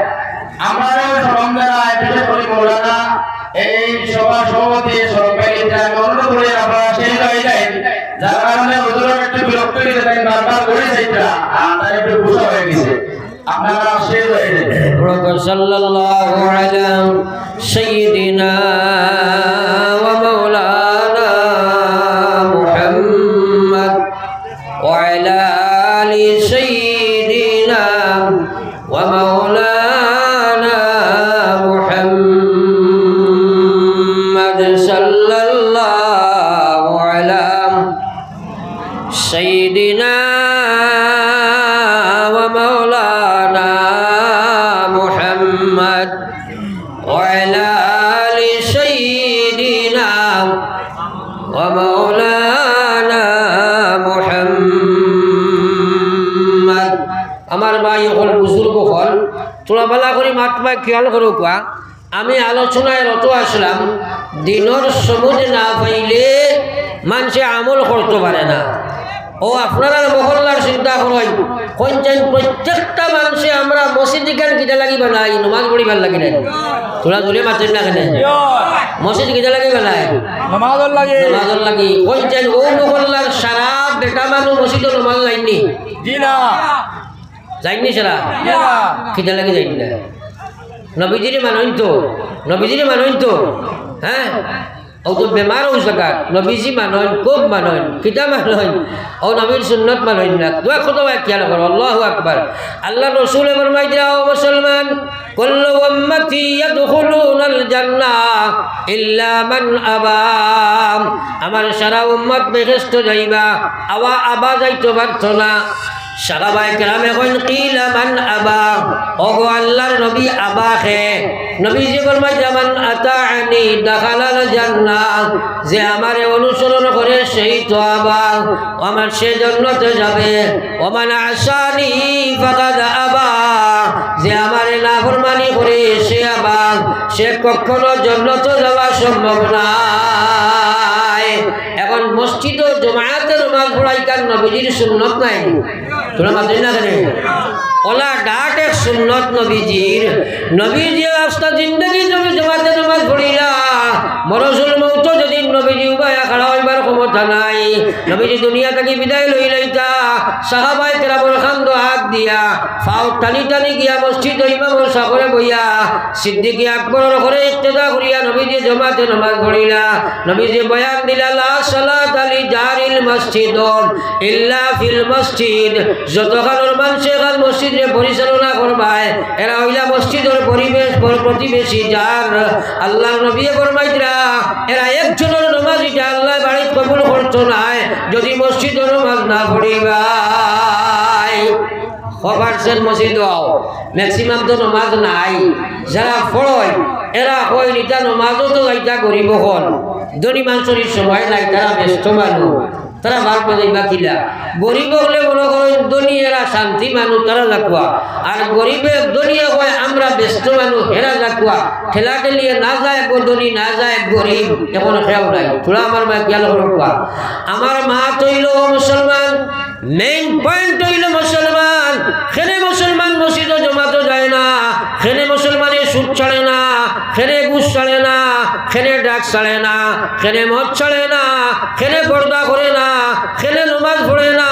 আমরা শরম দ্বারা, বিশেষ করে মৌলানা এই সভার সভাপতি শরম পাই, এটা আমি অনুরোধ করি আপনারা সেই হয়ে যায়, যার কারণে হুজুরের একটু বিরক্ত হয়ে যায়, বারবার করে সেটা আর তার একটু গুসা হয়ে গেছে। আপনারা সেই হয়ে যায়। وصلى الله على سيدنا ومولانا محمد وعلى آل سيدنا ومولانا محمد صلى الله على سيدنا ومولانا محمد وعلى آل سيدنا ومولانا محمد। আমার ভাই অকল, বুজুর্গ অকল, থুড়া ভালা করি মাত মাই খেয়াল করউক্কা। আমি আলোচনায় রত আছলাম, দিনর সমুজ না পাইলে মানষে আমল করতো পারে না। ও আপনারার মহল্লার চিন্তা করইন, কইন চাইন প্রত্যেকটা মানষে আমরা মসজিদ ইখান কিতা লাগি বানাই? নমাজ পড়িবার লাগি নায়? থুড়া জোরে মাতইন না কেনে? মসজিদ কিতা লাগি বানাই? নমাজর লাগি। নমাজর লাগি। কইন চাইন ও মহল্লার সারা বেটা মানুষ মসজিদো নমাজ যাইননি? জি না। যাইননি সারা? জি না। কিতা লাগি যাইন না? নবীজিরে মানইন তো, নবীজিরে মানইন তো, হ্যাঁ? অউ তো বেমার অউ জাগাত, নবীজি মানইন, খুব মানইন, কিতা মানইন? অউ নবীর সুন্নত মানইন না। দোয়া কত ভাই খেয়াল করো, আল্লাহু আকবার। আল্লাহর রসুলে ফরমাইতরা, ও মুসলমান, كل أمتي يدخلون الجنة إلا من أبى। আমার সারা উম্মত বেহেশতো যাইবা, আবা, আবা যাইতো পারতো না। সাহাবায়ে কেরামে কইন, قيل من أبى؟ ওগো আল্লাহর নবী, আবা কে? নবীজি ফরমাইতরা, من أطاعني دخل الجنة। যে আমারে অনুসরণ করে, সেই তো আবা, ও আমার, সে জন্নতে যাবে। ومن عصاني فقد أبى। যে আমারে নাফরমানি করে, সে আবা, সে কখনো জন্নতো যাওয়া সম্ভব নায়। এখন মসজিদো জমাতে নমাজ পড়া ইখান নবীজির সুন্নত নায়নি? থুড়া মাতইন না কেনে? অলা ডাট এক সুন্নত নবীজির। নবীজি আস্তা জিন্দেগি জমি জমাতে নমাজ পড়িলা। মরজুল মউতো যেদিন নবীজি উবাইয়া খাড়া অইবার ক্ষমতা নাই, নবীজি দুনিয়া থাকি বিদায় লইলাইতা, সাহাবায়ে কেরামর কান্দো আত দিয়া, পাও টানি টানি গিয়া মসজিদো ইমামর সাগরে বইয়া, সিদ্দিকে আকবরর ঘরে ইক্তেদা করিয়া নবীজি জমাতে নমাজ পড়িলা। নবীজি বয়ান দিলা, لا صلاة لجار المسجد إلا في المسجد। যতখানর মানষে এখান মসজিদরে পরিচালনা করবায়, এরা অইলা মসজিদর পরিবেশ, পর-, প্রতিবেশী যার। আল্লাহর নবীয়ে ফরমাইতরা, এরা একজনর নমাজ ইটা আল্লায় বাড়িত কবুল করতো নায়, যদি মসজিদো নমাজ না পড়িবায়। ক percent মসজিদো আও, maximum তো নমাজ নাই। যারা পড়ইন, এরা কইন, ইতা নমাজো তো যাইতা গরিব অকল, ধনী মানষর ই সময় নাই, তারা ব্যস্ত মানুষ। তারা বার বাজাইবা কিলা? গরিব অকলে মনো করইন ধনী এরা শান্তি মানুষ, তারা যাউক্কা। আর গরিবে ধনীয়ে কয়, আমরা ব্যস্ত মানুষ, হেরা যাউক্কা। ঠেলাঠেলিয়ে না যায় গো ধনী, না যায় গরিব, এখন কেউ নাই। থুড়া আমার মাত খেয়াল করউক্কা। আমার মাত অইলো মুসলমান, main point অইলো মুসলমান। কেনে মুসলমান মসজিদো জমাতো যায় না, কেনে মুসলমানে সুদ ছাড়ে না, কেনে ঘুষ ছাড়ে না, কেনে drugs ছাড়ে না, কেনে মদ ছাড়ে না, কেনে পর্দা করে না, কেনে নমাজ পড়ে না,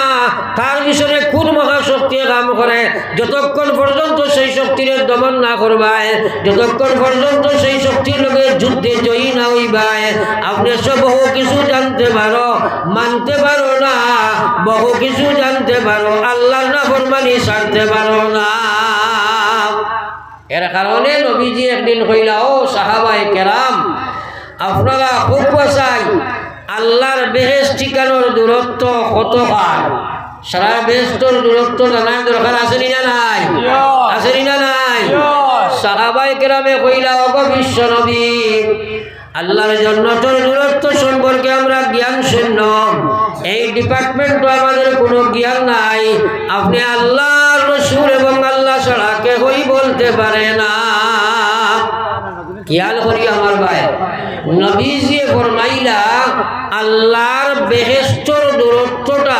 তার পিছনে কুন মহাশক্তিয়ে কাম করে। যতক্ষণ পর্যন্ত সেই শক্তিরে দমন না করবায়, যতক্ষণ পর্যন্ত সেই শক্তির লগে যুদ্ধে জয়ী না অইবায়, আপনে সব বহু কিছু জানতে পারো, মানতে পারো না, বহু কিছু জানতে পারো, আল্লাহর নাফরমানি ছাড়তে পারো না। এর কারণে নবীজি একদিন কইলা, ও সাহাবায়ে কেরাম, আপনারা খুব বাসাই, আল্লাহর বেহেশত ঠিকানার দূরত্ব কতখান? সারা বেহেশতর দূরত্ব জানার দরকার আছে নি না নাই? আছে নি না নাই? সাহাবায়ে কেরামে কইলা, ওগো বিশ্ব নবী, আল্লাহর জন্নতর দূরত্ব সম্পর্কে আমরা জ্ঞান শূন্য, এই department-ও আমাদের কোনো জ্ঞান নাই। আপনে আল্লাহর রসুল এবং আল্লাহ ছাড়া কেউই বলতে পারে না। খেয়াল করি আমার ভাই, নবীজিয়ে ফরমাইলা, আল্লাহর বেহেশতর দূরত্বটা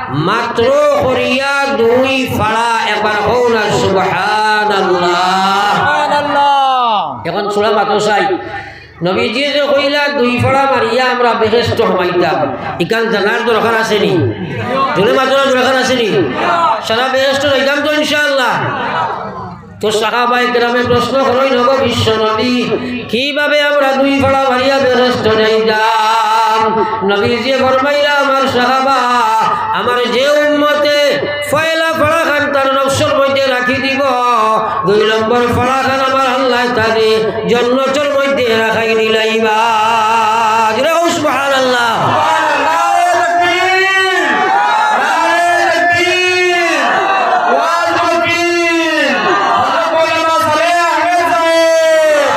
মাত্র করিয়া দুই ফাড়া। একবার কও না সুবহানাল্লাহ। সুবহানাল্লাহ। এখন সুরা মাতো চাই, নবীজিয়ে যে কইলা দুই ফাড়া মারিয়া আমরা বেহেশত হামাইতাম, ইখান জানার দরকার আছে নি? জোরে মাতর দরকার আছে নি? সারা বেহেশত যাইতাম তো ইনশাআল্লাহ। তো সাহাবায়ে কেরামে প্রশ্ন করইন, "ওগো বিশ্ব নবী, কিভাবে আমরা দুই ফাড়া মারিয়া বেহেশত যাইতাম?" নবীজিয়ে ফরমাইলা, "আমার সাহাবা, আমার যে উম্মতে পয়লা ফাড়া খান তার নফসর মধ্যে রাখি দিব, দুই নম্বর ফাড়া খান আমার আল্লায় তারে জন্নতর মধ্যে রাখাই দিলাইবা।" জোরে কও সুবহানাল্লাহ। নারায়ে তাকবীর, নারায়ে তাকবীর, ওয়াজ মাহফিল, হযরত মাওলানা সালেহ আহমেদ সাহেব,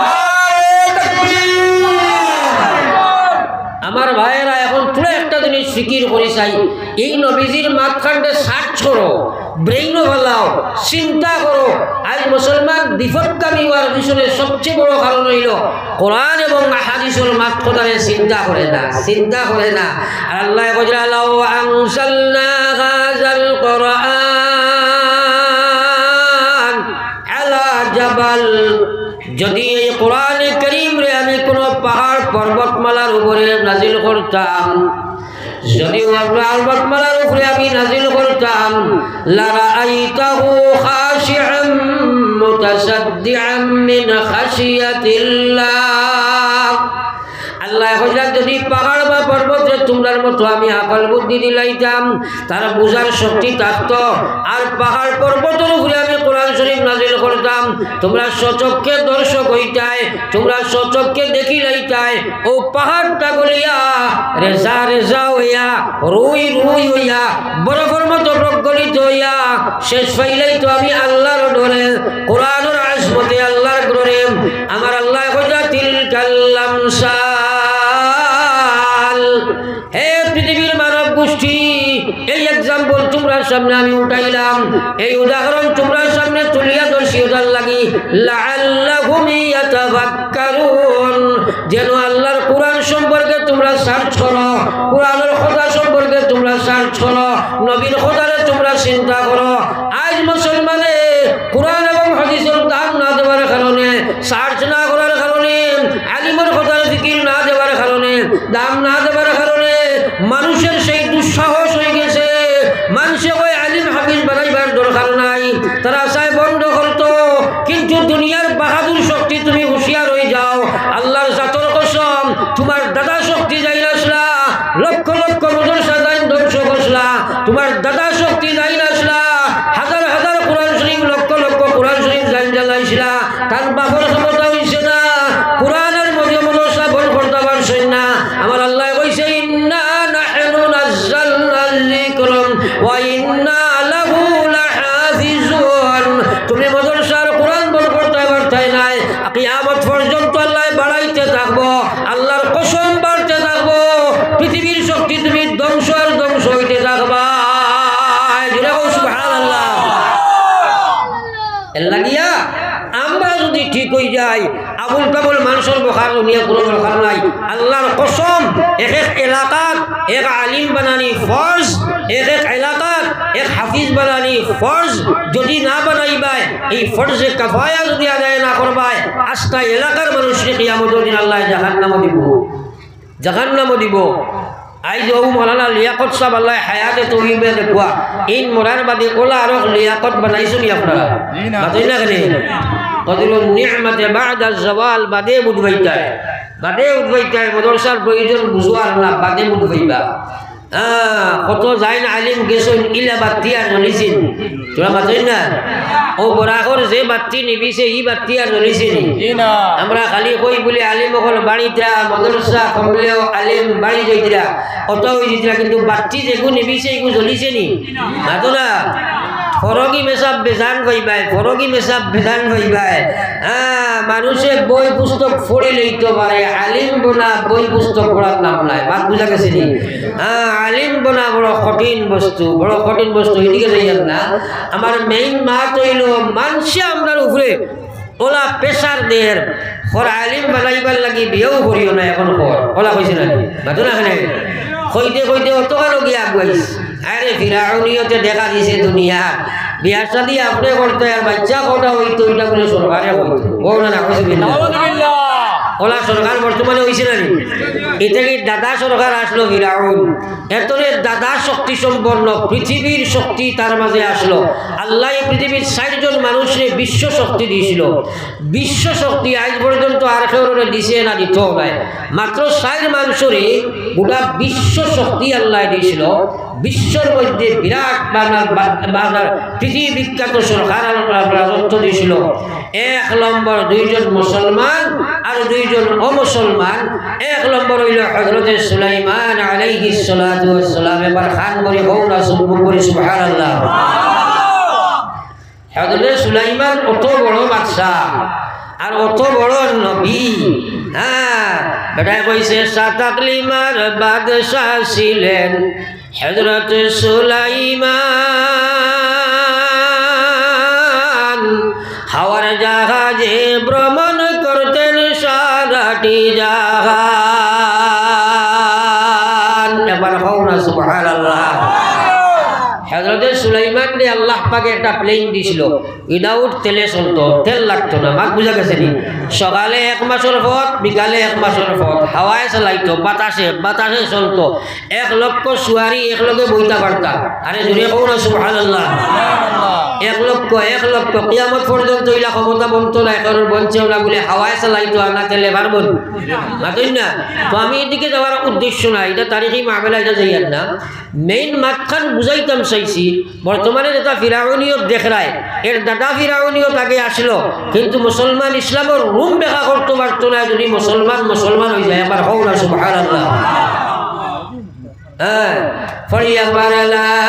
নারায়ে তাকবীর। আমার ভাইয়েরা, এখন থুড়া একটা জিনিস ফিকির করি চাই, এই নবীজির মাতখানরে search করো, brain-ও ফালাও, চিন্তা করো। আইজ মুসলমান বিপথগামী অওয়ার পিছনে সবচেয়ে বড় কারণ অইলো কোরআন এবং হাদিসর মাত কথারে চিন্তা করে না, চিন্তা করে না। আর আল্লায় কইরা, "লাউ আনজালনা হাযাল কুরআন আলা জাবাল", যদি এই কোরআনে করিমরে আমি কোনো পাহাড় পর্বতমালার উপরে নাজিল করতাম, যদি পাহাড় পর্বতমালার উপরে আমি নাজিল করতাম, লারাআইতাহু খাশিআম মুতাসাদ্দিআম মিন খাশিয়াতিল্লাহ। আল্লায় কইরা, যদি পাহাড় বা পর্বতরে তুমরার মতো আমি আকল বুদ্ধি দিলাইতাম, তার বুঝার শক্তি থাকতো, আর পাহাড় পর্বতর উপরে আমি কোরআন শরীফ নাজিল করতাম, তুমরা স্বচক্ষে দর্শক অইতায়, তুমরা স্বচক্ষে দেখিলাইতায়, অউ পাহাড়টা গলিয়া রেজা রেজা অইয়া, রুই রুই অইয়া, বরফর মতো প্রজ্বলিত অইয়া, শেষ পাইলাইতো আমি আল্লাহর ডরে, কোরআনর আজমতে আল্লাহর ডরে। আমার আল্লায় কইরা, "তিলকাল আমসাল।" হে পৃথিবীর মানব গোষ্ঠী, এই example তুমরার সামনে আমি উঠাইলাম, এই উদাহরণ তুমরার সামনে তুলিয়া ধরছি অটার লাগি, লাআল্লাহুম ইয়াতাযাক্কারুন, যেন আল্লাহর কোরআন সম্পর্কে তুমরা search করো, কোরআনর কথা সম্পর্কে তুমরা search করো, নবীর কথারে তুমরা চিন্তা করো। আইজ মুসলমানে কোরআন এবং হাদিসর দাম না দেওয়ার কারণে, search না করার কারণে, আলিমর কথার ফিকির না দেওয়ার কারণে, দাম না দেওয়ার কারণে মানুষের সেই দুঃসাহস অইগেছে। মানষে কয় আলিম হাফিজ বানাইবার দরকার নাই, তারা চায় বন্ধ করতো, কিন্তু দুনিয়ার বাহাদুর শক্তি তুমি হুঁশিয়ার অইযাও। আল্লাহর জাতর কসম, তুমার দাদা শক্তি যাইন আছলা, লক্ষ লক্ষ মাদ্রাসা যাইন ধ্বংস করছলা, তুমার দাদা শক্তি যাইন আছলা, হাজার হাজার কোরআন শরীফ, লক্ষ লক্ষ কোরআন শরীফ যাইন জ্বালাইছলা, তান বাপর ক্ষমতা অইছে না, কোরআনর মধ্যে মাদ্রাসা বন্ধ করতা পারছইন না। আমার আল্লায় কইছে, "ইন্না নাহনু নাজ্জালনা যিকরা ওয়া ইন্না লাহু লাহাফিজুন।" তুমি মাদ্রাসার কোরআন বন্ধ করতায় পারতায় নায়, কিয়ামত পর্যন্ত আল্লায় বাড়াইতে থাকবো, আল্লাহর কসম বাড়তে থাকবো, পৃথিবীর শক্তি তুমি ধ্বংস আর ধ্বংস অইতে থাকবায়। জোরে কও সুবহানাল্লাহ। এর লাগিয়া আমরা যদি ঠিক অইযাই, আবুল তাবুল মানষর বকা হুনিয়া কুনু দরকার নাই। আল্লাহর কসম, এক এক এলাকাত এক আলিম বানানি ফরজ, এক এক এলাকাত এক হাফিজ বানানি ফরজ। যদি না বানাইবায়, এই ফরজে কাফায়া যদি আদায় না করবায়, আস্তা এলাকার মানুষরে কিয়ামতর দিন আল্লায় জাহান্নামো দিবো, জাহান্নামো দিবো। আইজ অউ মাওলানা লিয়াকত সাব, আল্লায় হায়াতে তৈয়বা দেখউক, ইন মরার বাদে অলা আরক লিয়াকত বানাইছইন নি আপনারা? জি না। মাতইন না কেনে? ফজলুন নি'মাতে বা'দা জাওয়াল, বাদে বুঝবায় তাইন, বাদে বুঝবায় তাইন, মাদ্রাসার প্রয়োজন বুঝো আর না, বাদে বুঝবায় বা। হ্যাঁ, কত যাইন আলিম গেছইন, ইলা বাত্তি আর জ্বলিছে নি? তুমরা মাতইন না? অউ বরাকর যে বাত্তি নিবিছে, ই বাত্তি আর জ্বলিছে নি? জি না। আমরা খালি কই বুলি আলিম অকল বাড়িতা, মাদ্রাসা খুললেও আলিম বাড়ি যাইতরা, অত অইযিতরা, কিন্তু বাত্তি যেগু নিবিছে, ইগু জ্বলিছে নি? মাতো না। ফরগি মেসাব বেজান পাইবায়, ফরগি মেসাব বেজান পাইবায়। হ্যাঁ, মানষে বই পুস্তক পড়িলেই তো পারে, আলিম বনা বই পুস্তক পড়ার নাম নাই। মাত বুঝা গেছে নি? হ্যাঁ, আলিম বনা বড় কঠিন বস্তু, বড় কঠিন বস্তু, এদিকে যাইয়ার না। আমার main মাত অইলো, মানষে আমরার উপরে অলা pressure দের, কর আলিম বানাইবার লাগি বিয়াও করিও না এখন কর। অলা কইছে না নি? মাতো না কেনে? কইতে কইতে অত কালো গিয়া আগুয়াইছ। আরে ফিরাউনিয়তে দেখা দিছে দুনিয়া। বিয়া শাদি আপনে করতো আর বাচ্চা কটা অইতো, ইটা বুলে সরকারে কইতো। ও না, নাউজুবিল্লাহ। নাউজুবিল্লাহ। অলা সরকার বর্তমানে অইছে না নি? ইটা কি দাদা সরকার আছলো ফিরাউন? এতরে দাদা শক্তি সম্পন্ন, পৃথিবীর শক্তি তার মাঝে আছলো। আল্লায় পৃথিবীর চাইরজন মানুষরে বিশ্ব শক্তি দিছিল। বিশ্ব শক্তি আইজ পর্যন্ত আর কেউরে দিছে না, দিতো নায়। মাত্র চাইর মানুষরে গোটা বিশ্ব শক্তি আল্লায় দিছিল। বিশ্বর মধ্যে বিরাট বানার, বা-, বানার পৃথিবী বিখ্যাত সরকার আল্লায় রাজত্ব দিছিল। এক নম্বর দুইজন মুসলমান আর দুইজন অমুসলমান। এক নম্বর অইলো হযরতে সুলাইমান আলাইহিস সালাতু ওয়াস সালাম। এবার খান করি কও না, সুবহানাল্লাহ। হযরতে সুলাইমান অত বড় বাদশা আর অত বড় নবী, হ্যাঁ, বেটায় কইছে, সাত আকলিমার বাদশা ছিলেন হযরত সুলাইমান। হাওয়ার জাহাজে ভ্রমণ করতেন সারাটি জাহান। এবার কও না সুবহানাল্লাহ। হযরতে সুলাইমানরে আল্লাহ পাকে একটা plane দিছিল, without তেলে চলতো, তেল লাগতো না। মাত বুঝা গেছে নি? সকালে এক মাসর পথ, বিকালে এক মাসর পথ, হাওয়ায় চালাইতো, বাতাসে, বাতাসে চলতো। এক লক্ষ সুয়ারি একলগে বইতা পারতা। আরে জোরে কও না সুবহানাল্লাহ। এক লক্ষ, এক লক্ষ, কিয়ামত পর্যন্ত ইলা ক্ষমতা বনতো নায়, কারণ বনছেও না বুলে হাওয়ায় চালাইতো আর না তেলে পারবো নি? মাতইন না। তো আমি এদিকে যাওয়ার উদ্দেশ্য না, ইটা তারিখি মামলা, ইটা যাইয়ার না। Main মাতখান বুঝাইতাম চাইছি, বর্তমানে যেটা ফিরাউনিয়ত দেখরায়, এর দাদা ফিরাউনিয়ত আগে আছলো, কিন্তু মুসলমান ইসলামর রুম বেকা করতো পারতো না, যদি মুসলমান মুসলমান অই যায়। আবার কও না সুবহানাল্লাহ। হ্যাঁ, পড়ি একবার লা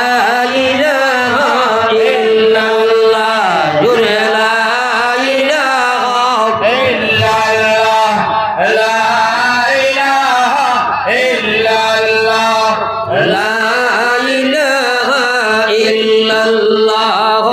ইলাহা ইল্লাল্লাহ, জোরে লা ইলাহা ইল্লাল্লাহ, লা ইলাহা ইল্লাল্লাহ। লা ইলাহা ইল্লাল্লাহ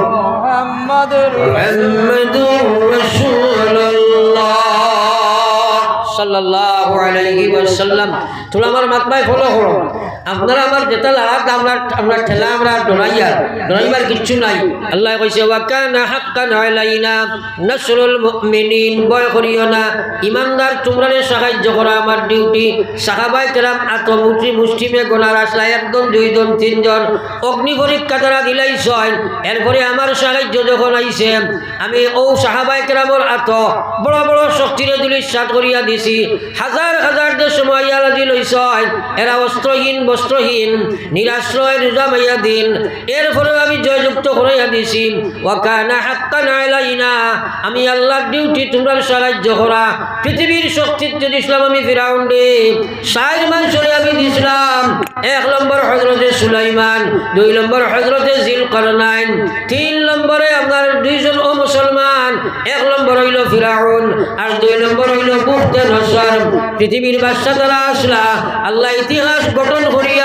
মুহাম্মাদুর রাসূলুল্লাহ সাল্লাল্লাহু আলাইহি ওয়াসাল্লাম। তোরা আমার মাতবায় follow করো। আপনারা আমার যেটা লড়াত, আমরা, আমরা ঠেলা, আমরা ডরাইয়ার, ডরাইবার কিচ্ছু নাই। আল্লায় কইছে, "ওয়া কানা হাক্কান আলাইনা নাসরুল মুমিনিন।" ভয় করিও না, ইমানদার তুমরারে সাহায্য করা আমার duty। সাহাবায়ে কেরাম আতো মুষ্টি, মুষ্টিমেয় গনার আছলা, একজন, দুইজন, তিনজন, অগ্নি পরীক্ষা তারা দিলাইছইন। এরপরে আমার সাহায্য যখন আইছে, আমি অউ সাহাবায়ে কেরামর আতো বড় বড় শক্তিরে ধুলিস্যাৎ করিয়া দিছি। হাজার হাজার যে সময় আইয়া হাজির অইছইন, এরা অস্ত্রহীন, বস্ত্রহীন, নিরাশ্রয়, রুজা মাইয়া দিন। এরপরেও আমি জয়যুক্ত করাইয়া দিছি। ওয়া কানা হাক্কান আলাইনা, আমি আল্লাহর duty তুমরার সাহায্য করা। পৃথিবীর শক্তি দিছলাম আমি ফিরাউনরে, চাইর মানষরে আমি দিছলাম। এক নম্বর হযরতে সুলাইমান, দুই নম্বর হযরতে জিলকারনাইন, তিন নম্বরে আপনার দুইজন অমুসলমান, এক নম্বর অইলো ফিরাউন, আর দুই নম্বর অইলো বুখতে নসর। পৃথিবীর বাদশা যারা আছলা, আল্লায় ইতিহাস গঠন করিয়া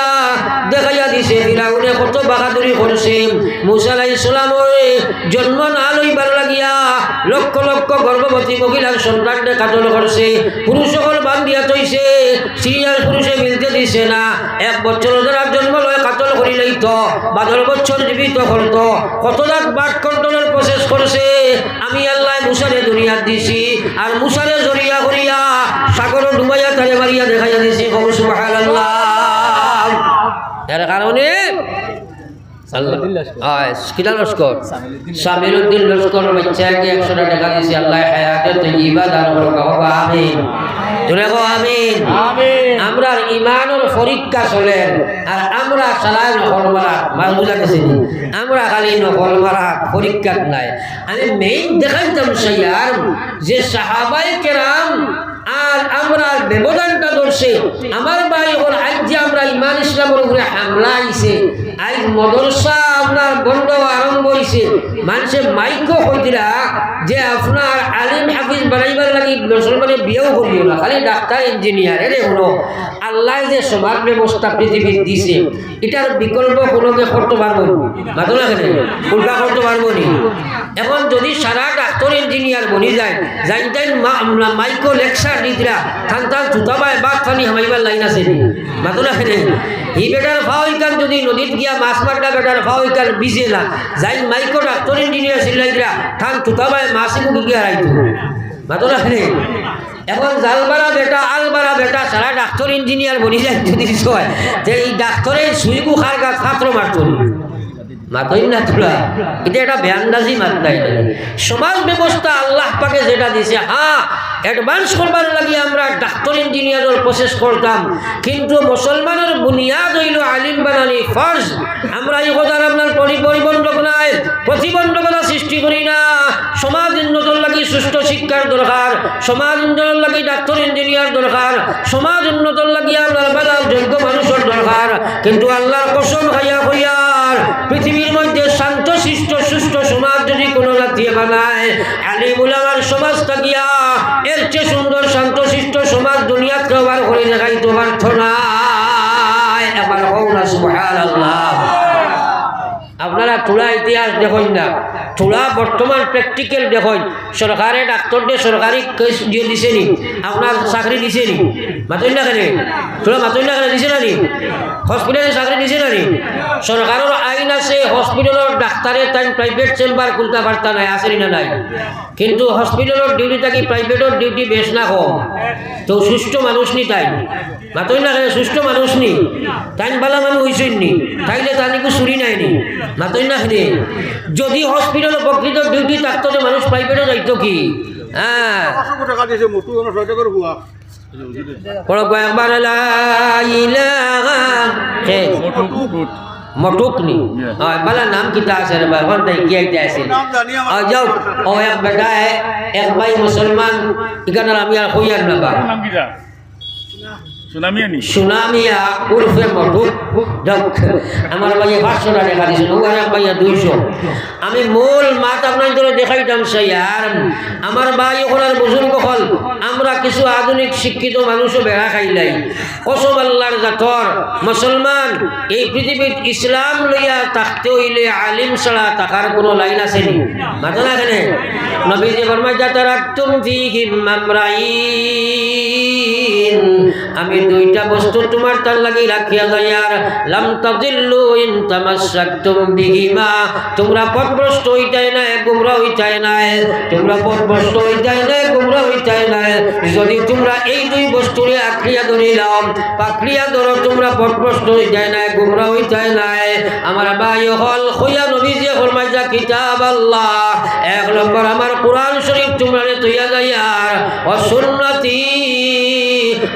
দেখাইয়া দিছে ফিরাউনে কত বাহাদুরি করছে। মুসা আলাইহিস সালামরে জন্ম না লইবার লাগিয়া লক্ষ লক্ষ গর্ভবতী মহিলার সন্তানরে কাতল করছে, পুরুষ অকল বান্ধিয়া থইছে। স্ত্রী আর পুরুষে মিলতে দিছে না। এক বছর যারা জন্ম লয় কাতল করিলাইতো, বাদর বছর জীবিত করতো। কত জাত birth controlর process করছে। আমি আল্লায় মুসারে দুনিয়াত দিছি, আর মুসারে জরিয়া করিয়া সাগরো ডুবাইয়া তারে মারিয়া দেখাইয়া দিছি। কও সুবহানাল্লাহ। এর কারণে আল্লাহ, সামিলুদ্দিন লস্কর। আয়, কিলা লস্কর? সামিলুদ্দিন লস্কর বাচ্চাকে একশোটা টেকা দিছি, আল্লায় হায়াতে তৈয়বা দান করুক। কও আমিন। জোরে কও আমিন। আমিন। আমরার ইমানর পরীক্ষা চলের, আর আমরা চালাই নকল মারাত। মাত বুঝা গেছে নি? আমরা খালি নকল মারাত, পরীক্ষাত নাই। আমি main দেখাইতাম চাইয়ার যে সাহাবায়ে কেরাম আর আমরার ব্যবধানটা ধরছে। আমার ভাই অকল, আইজ যে আমরা ইমান ইসলামর উপরে হামলা আইছে, আইজ মাদ্রাসা আপনার বন্ধ আরম্ভ অইছে, মানষে মাইকো কইতরা যে আপনার আলিম হাফিজ বানাইবার লাগি মুসলমানে বিয়াও করিও না, খালি ডাক্তার ইঞ্জিনিয়ার। এরে হুনো, আল্লায় যে সমাজ ব্যবস্থা পৃথিবীত দিছে, ইটার বিকল্প কুনুগে করতো পারবো নি? মাতো না কেনে? উল্টা করতো পারবো নি? এখন যদি সারা ডাক্তার ডাক্তর ইঞ্জিনিয়ার বনি যায়, যাইন তাইন মা-, মা-, মাইকো লেকচার দিতরা, তান তান তুতাবায় ভাত পানি হামাইবার লাইন আছে নি? মাতো না কেনে? হি বেটার ফাও ইখান যদি নদীত গিয়া মাছ মারতা, বেটার ফাও ইখান ভিজে না, যাইন মাইকো ডাক্তর ইঞ্জিনিয়ার চিল্লাইতরা, তান তুতাবায় মাছ ইগু গিয়া হারাইতো। মাতো না কেনে? এখন জালবারা বেটা, আলবারা বেটা, সারা ডাক্তর ইঞ্জিনিয়ার বনি যায় যদি হয়, তে ই ডাক্তরে সুইগু খার গাত ফাত্র মারতো নি। মাতইন না তোরা, ইটা একটা বেআন্দাজি মাত নায়। সমাজ ব্যবস্থা আল্লাহ পাকে যেটা দিছে, হ্যাঁ, advance করবার লাগি আমরা ডাক্তর ইঞ্জিনিয়ারর process করতাম, কিন্তু মুসলমানর বুনিয়াদ অইলো আলিম বানানি ফরজ। আমরা ই কথার আপনার পরি-, প্রতিবন্ধক নায়, প্রতিবন্ধকতা সৃষ্টি করি না। সমাজ উন্নতর লাগি সুষ্ঠু শিক্ষার দরকার, সমাজ উন্নতর লাগি ডাক্তর ইঞ্জিনিয়ার দরকার, সমাজ উন্নতর লাগি আপনার বাজার যোগ্য মানুষর দরকার। কিন্তু আল্লাহর কসম খাইয়া কইয়ার, পৃথিবীর মধ্যে শান্ত শিষ্ট সুষ্ঠু সমাজ যদি কোনো জাতিয়ে বানায়, আলিম উলামার সমাজ থাকিয়া এর চেয়ে সুন্দর শান্ত শিষ্ট সমাজ দুনিয়াত কেউ আর করে দেখাইতে পারতো না। একবার কও না সুবহানাল্লাহ। আপনারা থুড়া ইতিহাস দেখইন না, থুড়া বর্তমান practical দেখইন। সরকারে ডাক্তাররে সরকারি কেস দিয়া দিছে নি? আপনার চাকরি দিছে নি? মাতইন না কেনে? থুড়া মাতইন না কেনে? দিছে না নি? হসপিটালে চাকরি দিছে না নি? সরকারর আইন আছে, হসপিটালর ডাক্তারে তাইন private chamber খুলতা পারতা নায়, আছে নি না নাই? কিন্তু হসপিটালর ডিউটি থাকি প্রাইভেটর ডিউটি বেশ না কম? তো সুষ্ঠু মানুষ নি তাইন? মাতইন না কেনে? সুষ্ঠু মানুষ নি? তাইন বালা মানুষ অইছইন নি? তাইলে তান ইগু চুরি নায় নি? মাতইন না কেনে? যদি হসপিটালো প্রকৃত ডিউটি থাকতো, তে মানুষ প্রাইভেটো যাইতো কি? হ্যাঁ। পাঁচশো টাকা দিছে, মোটু আমার ছয় টাকার হুয়া। পড়ো কয়েকবার, লা ইলাহা। কে? মটুক। মটুক নি? ইয়া। অয়, বালা নাম কিতা আছে রে বা? অখন তাই কি আইতে আছে? নাম জানি আমার। অয়, যাও। অউ এক বেটায়, এক ভাই মুসলমান, ইখানর আমি আর কইয়ার না বা। নাম কিতা? সুনামিয়া নি? সুনামিয়া উরফে মটুক। যাউক, আমার ভাইয়ে পাঁচশো টাকা দিছইন, অউ আর এক ভাইয়ে দুইশো। আমি মূল মাত আপনাইনতরে দেখাইতাম চাইয়ার, আমার ভাই অকল আর বুজুর্গ অকল, আমরা কিছু আধুনিক শিক্ষিত মানুষও বেড়া খাইলাই। কসম আল্লাহর জাতর, মুসলমান, এই পৃথিবীত ইসলাম লইয়া থাকতে অইলে আলিম ছাড়া থাকার কোনো লাইন আছে নি? মাতো না কেনে? নবীজি ফরমাইতা, "তারাকতুম ফিহিম আমরাইন।" আমি দুইটা বস্তু তুমার তার লাগি রাখিয়া যাইয়ার, "লাম তাদিল্লু ইন তামাসসাকতুম বিহিমা।" তুমরা পথভ্রষ্ট অইতায় নায়, গুমরা অইতায় নায়। তুমরা পথভ্রষ্ট অইতায় নায়, গুমরা অইতায় নায়। যদি তুমরা এই দুই বস্তুরে আঁকড়িয়া ধরিলাও, পাকড়িয়া ধরো, তুমরা পথভ্রষ্ট অইতায় নায়, গুমরা অইতায় নায়। আমার ভাই অকল, কইয়া নবীজিয়ে ফরমাইতা, কিতাব আল্লাহ, এক নম্বর আমার কোরআন শরীফ তুমরারে থইয়া যাইয়ার, ও সুন্নতি,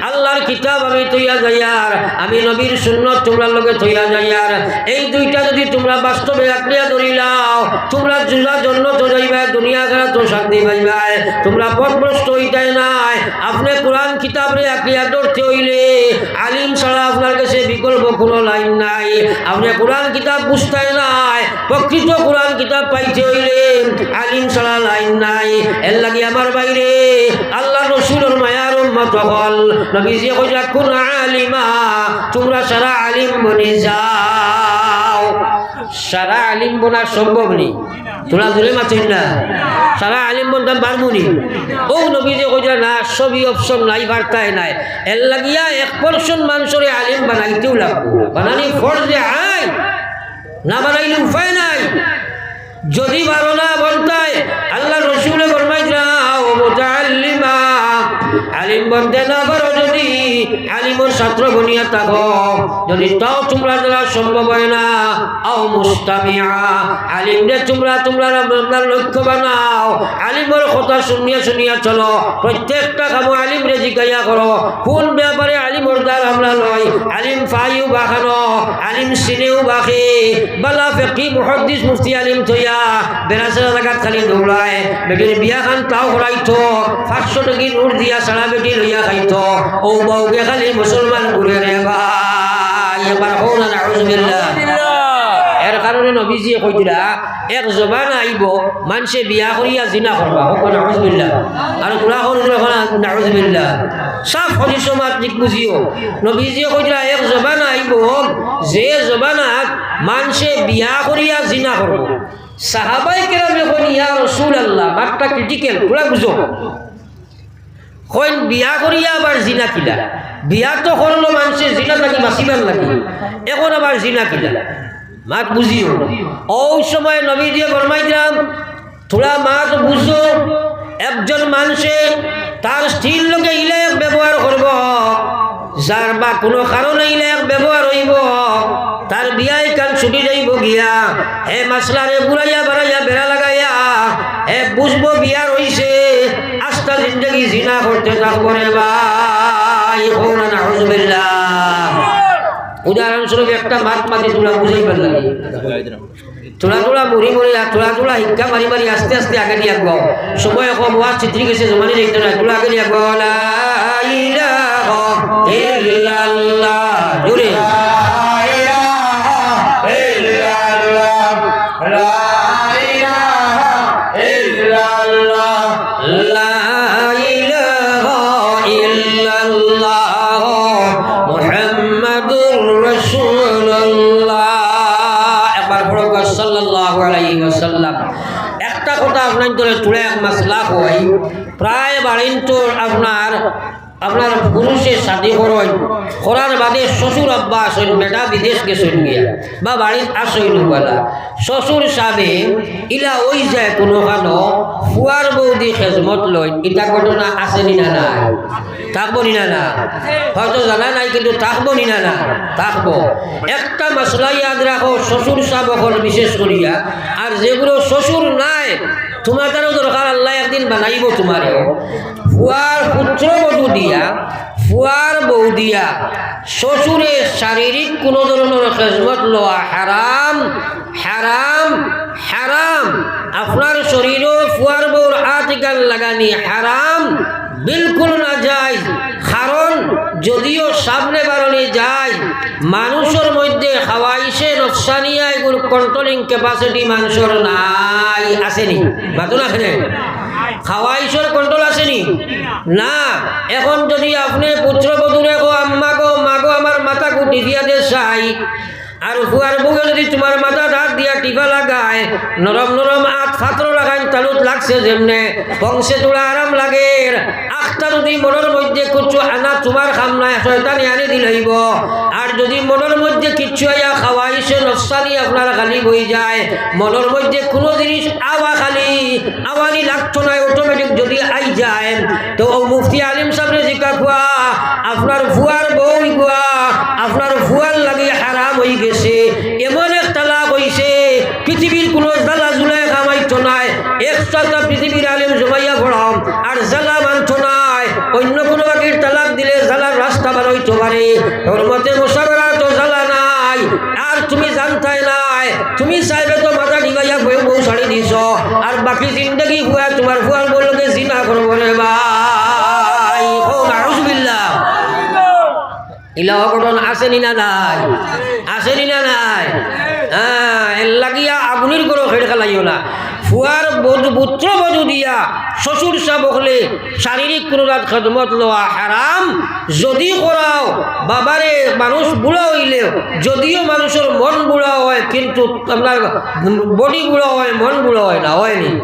আল্লাহর কিতাব আমি থইয়া যাইয়ার, আমি নবীর সুন্নত তুমরার লগে থইয়া যাইয়ার। এই দুইটা যদি তুমরা বাস্তবে আঁকড়িয়া ধরিলাও, তুমরা জুজা জন্নতো যাইবায়, দুনিয়া আখেরাতো শান্তি পাইবায়। তুমরা পথভ্রষ্ট অইতায় নায়। আপনে কোরআন কিতাবরে আঁকড়িয়া ধরতে অইলে আলিম ছাড়া আপনার গেছে বিকল্প কোনো লাইন নাই। আপনে কোরআন কিতাব বুঝতায় নায়, প্রকৃত কোরআন কিতাব পাইতে অইলে আলিম ছাড়া লাইন নাই। এর লাগি আমার ভাইরে, আল্লাহর রসুলর মায়ার উম্মত অকল, নবীজিয়ে কইরা, "কুন আলিমা", তুমরা সারা আলিম বনি যাও। সারা আলিম বনা সম্ভব নি? তুমরা জোরে মাতইন না। সারা আলিম বনতাম পারমু নি? অউ নবীজিয়ে কইরা, "না, সবই option নাই, পারতায় নায়।" এর লাগিয়া এক portion মানষরে আলিম বানাইতেউ লাগবো, বানানি ফরজে আইন। না বানাইলে উপায় নাই। যদি পারো না বনতায়, আল্লাহর রসুলে ফরমাইতরা, "ও মুতাআল্লিমা", আলিম বনতে না পারো যদি, আলিমর ছাত্র বনিয়া থাকো। যদি তাও তুমরার দ্বারা সম্ভব অয় না, "আও মুস্তামিআ", আলিমরে তুমরা, তুমরার লক্ষ্য বানাও, আলিমর কথা শুনিয়া শুনিয়া চলো। প্রত্যেকটা কামো আলিমরে জিজ্ঞাসা করো, কোন ব্যাপারে আলিমর দ্বার আমরা লই, আলিম পাইউ বা খানো, আলিম চিনেউ বা খে, বালা ফেকি মুহাদ্দিস মুফতি আলিম থইয়া বেড়াছেড়া জাগাত খালি দৌড়ায়, বেটির বিয়া খান তাও করাইতো, পাঁচশো টেকি নোট দিয়া সারা বেটি লইয়া খাইতো, অউ বাউগে খালি মুসলমান ঘুরে রে ভাই, একবার কও না নাউজুবিল্লাহ। এর কারণে নবীজিয়ে কইতরা, এক জমানা আইবো, মানষে বিয়া করিয়া জিনা করবা। কও নাউজুবিল্লাহ। আর তোরা কও, তোরা কও নাউজুবিল্লাহ। সাফ হাদিসর মাত ঠিক বুঝিও। নবীজিয়ে কইতরা, এক জমানা আইবো, যে জমানাত মানষে বিয়া করিয়া জিনা করবো। সাহাবায়ে কেরামে কইন, "ইয়া রাসূলুল্লাহ, মাতটা ক্রিটিক্যাল, থুড়া বুঝো।" কইন, "বিয়া করিয়া আবার জিনা কিলা? বিয়া তো করলো মানষে জিনা থাকি বাঁচিবার লাগি, এখন আবার জিনা কিলা? মাত বুঝিও।" অউ সময় নবীজিয়ে ফরমাইরা, "থুড়া মাত বুঝো, একজন মানষে তার স্ত্রীর লগে ইলা এক ব্যবহার করবো, যার বা কুনু কারণে ইলা এক ব্যবহার অইবো, তার বিয়া ইখান ছুটি যাইবো গিয়া, হে মাসলারে বুলাইয়া বাড়াইয়া বেড়া লাগাইয়া, হে বুঝবো বিয়া রইছে, আস্তা জিন্দেগি জিনা করতে থাকবো রে ভাই।" কও না নাউজুবিল্লাহ। উদাহরণস্বরূপ একটা মাত মাতি থুড়া বুঝাইবার লাগি। থুড়া থুড়া মুড়ি মুড়ি আর থুড়া থুড়া হিক্কা মারি মারি আস্তে আস্তে আগেদি আগুয়াও। সময় কম, ওয়াজ ছিতরি গেছে, জমানি যাইতো নায়। থুড়া আগেদি আগুয়াও। লা ইলাহা ইল্লাল্লাহ। জোরে। লা ইলাহা ইল্লাল্লাহ। লা ইলাহা ইল্লাল্লাহ। লা ইলাহা ইল্লাল্লাহ। মুহাম্মাদুর রাসূলুল্লাহ। একবার পড়ো গো, সাল্লাল্লাহু আলাইহি ওয়াসাল্লাম। একটা কথা আপনাইনতরে থুড়া এক মাসলা কই, প্রায় বাড়িন্তর আপনার, আপনার পুরুষে শাদি করইন, করার বাদে শ্বশুর আব্বা আছইন, বেটা বিদেশ গেছইন গিয়া, বা বাড়িত আছইন বালা, শ্বশুর সাবে ইলা অই যায় কুনু কানো, ফুয়ার বউদি খেজমত লইন, ইতা ঘটনা আছে নি না নাই? থাকবো নি না না? হয়তো জানা নাই, কিন্তু থাকবো নি না না? থাকবো। একটা মাসলা ইয়াদ রাখো, শ্বশুর সাব অকল বিশেষ করিয়া, আর যেগুলো শ্বশুর নাই, তুমাতারও দরকার, আল্লায় একদিন বানাইবো তুমারেও। ফুয়ার পুত্রবধূ দিয়া, ফুয়ার বউ দিয়া, শ্বশুরে শারীরিক কুনু ধরনর খেজমত লওয়া হারাম, হারাম, হারাম। আপনার শরীরো ফুয়ার বউর আত ইখান লাগানি হারাম, বিলকুল নাজাইজ। কারণ যদিও সামনে বারনি যায়, মানুষর মধ্যে খাওয়াইশে নফসানিয়া এগুর কন্ট্রোলিং ক্যাপাসিটি মানুষর নাই, আছে নি? মাতো না কেনে? খাওয়াইশর কন্ট্রোল আছে নি? না। এখন যদি আপনে পুত্রবধূরে কও, "আম্মা গো, মা গো, আমার মাথাগু টিপিয়া দে চাই," আর ফুয়ার বউয়ে যদি তুমার মাথাত আত দিয়া টিপা লাগায়, নরম নরম আত ফাত্র লাখান তালুত লাগছে যেমনে, পৌঁছে থুড়া আরাম লাগের। আখতা যদি মনর মধ্যে কুচ্ছু আনা তুমার কাম নায়, শয়তানে আনি দিলাইবো। আর যদি মনর মধ্যে কিচ্ছু আইয়া খাওয়াইশে নফসানি আপনার গালিব অই যায়, মনর মধ্যে কুনু জিনিস আওয়া খালি, আওয়ানি লাগতো নায়, অটোমেটিক যদি আই যায়, তো অউ মুফতি আলিম সাবরে জিকাউক্কা, আপনার ফুয়ার বউ ইগুয়া আপনার ফুয়ার লাগি হারাম অই গেছে। এমন এক তালাক অইছে, পৃথিবীর কুনু জ্বালা জুলায় কামাইতো নায়। একটা পৃথিবীর আলিম জমাইয়া পড়াও, আর জ্বালা মানতো নায়। অইন্য কুনু বাকির তালাক দিলে জ্বালার রাস্তা বার অইতো পারে। হরমতে মুসাবেরা তো জ্বালা নাই। আর তুমি জানতায় নায়, তুমি চাইবে তো মাথা ডিবাইয়া বউ বউ ছাড়ি দিছো, আর বাকি জিন্দেগি ফুয়া তুমার ফুয়ার বউর লগে জিনা করবো রে ভাই। কও নাউজুবিল্লাহ। ইলা অঘটন আছে নি না নাই? আছে নি না নাই? হ্যাঁ, এর লাগিয়া আগুনির ঘরো খেড় খেলাইও না। ফুয়ার বধূ, পুত্রবধূ দিয়া শ্বশুর সাব অকলে শারীরিক কুনু খেদমত লওয়া হারাম। যদি করাও, বাবারে, মানুষ বুড়া অইলে, যদিও মানুষর মন বুড়া অয়, কিন্তু আপনার বডি বুড়া অয়, মন বুড়া অয় না, অয় নি?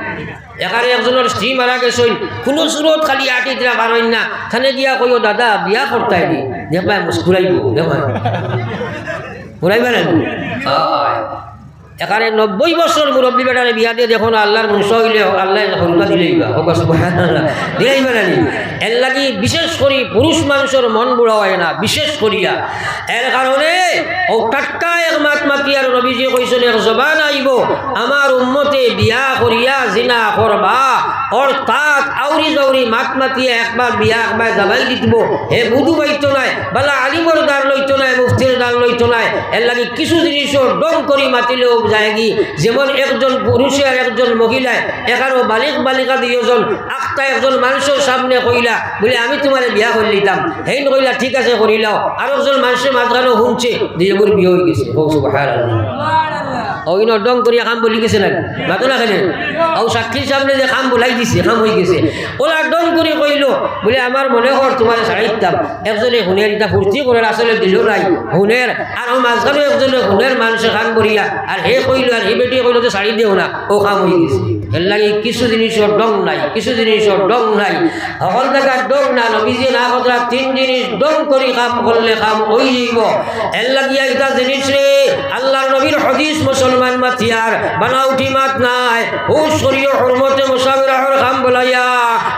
এখানে একজনর স্ত্রী মারা গেছইন, কুনু সুরত খালি আটিতরা পারইন না, তানে গিয়া কইও, "দাদা, বিয়া করতায় নি?" দেখবায় মুস্কুরাইবো, দেখবায়। মুস্কুরাইবা না নি? অয়। এখানে নব্বই বছর মুরব্বি বেটারে বিয়া দিয়া দেখো না, আল্লার মনশা অইলে আল্লায় হুরকা দিলাইবা। কও সুবহানাল্লাহ। দিলাইবা না নি? এর লাগি বিশেষ করি পুরুষ মানষর মন বুড়া অয় না, বিশেষ করিয়া। এর কারণে অউ টাটকা এক মাত মাতিয়ার নবীজিয়ে কইছইন, এক জমানা আইবো, আমার উম্মতে বিয়া করিয়া জিনা করবা, অর্থাৎ আউরি জাউরি মাত মাতিয়া একবার বিয়া একবার জামাই দিতবো, হে বুধু পাইতো নায়, বালা আলিমর দার লইতো নায়, মুফতির দার লইতো নায়। এর লাগি কিছু জিনিসও ঢং করি মাতিলেও যায়গি, যেমন একজন পুরুষে আর একজন মহিলায়, এখানো বালিগ বালিগা দুইজন, আখতা একজন মানষর সামনে কইলা, বুলে, "আমি তুমারে বিয়া করিলিতাম।" হেইন কইলা, "ঠিক আছে, করিলাও।" আরকজন মানষে মাঝখানো হুনছে, দুইগুর বিয়া অইগেছে। কও সুবহানাল্লাহ। অউ ইনো ডং করিয়া কাম বলি গেছে না? মাতো না কেনে? অউ সাক্ষীর সামনে যে কাম বলাই দিছে, কাম অই গেছে। অলা ডং করি কইলো, বুলে, "আমার মনে কর তুমারে ছাড়ি দিতাম।" একজনে হুনের, ইটা ফুর্তি করের, আসলে দিলো নাই, হুনের। আর অউ মাঝখানো একজনে হুনের মানষে কান ভরিয়া, আর হে কইলো, আর হে বেটিয়ে কইলো যে ছাড়ি দেও না, অউ কাম অই গেছে। এরলাগি কিছু জিনিসর ডং নাই, কিছু জিনিসর ডং নাই। হকল জাগাত ডং না, নবীজিয়ে না কররা তিন জিনিস ডং করি কাম করলে কাম অই যাইবো। এরলাগিয়া ইতা জিনিসরে আল্লার নবীর হাদিস মুসলমান মাতিয়ার, বানাউটি মাত নায়। হুশ করিও, হুরমতে মুসাফিরাহর কাম বলাইয়া,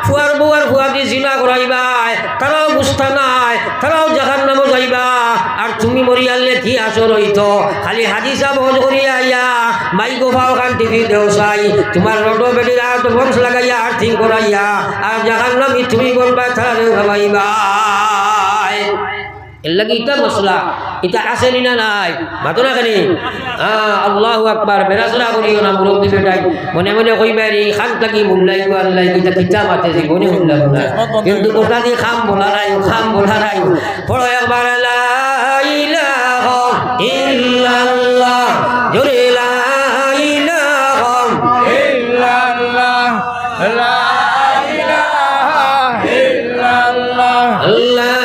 ফুয়ার বউয়ার ফুয়াদি জিনা করাইবায়, তারাও বুঝতা নায়, তারাও জাহান্নামো যাইবা। আর তুমি মরিয়ালে কি আসর অইতো? খালি হাদিসা বহজ করিয়া আইয়া, মাইকো ফাও খান টিভি দেও চাই, তুমার রডো বেটির আত বক্স লাগাইয়া আর থিং করাইয়া, আর জাহান্নামি তুমি বলবা তারারে ভাবাইবায়। এরলাগি ইতা মসলা, ইতা আছে নি না নাই? মাতো না কেনে? হ্যাঁ, আল্লাহু আকবার, বেড়াচড়া করিও না, মুরব্বি বেটাইন। মনে মনে কইবা, "রে, ইখান থাকি মুল্লাই গো আল্লাহ, ইতা কিতা মাতে জীবনে হুনলাম না।" কিন্তু কথা দি কাম বলা নাই, কাম বলা নাই। পড়ো একবার, লা ইলাহা ইল্লাল্লাহ, জোরে লা ইলাহা ইল্লাল্লাহ। لا إله إلا الله. لا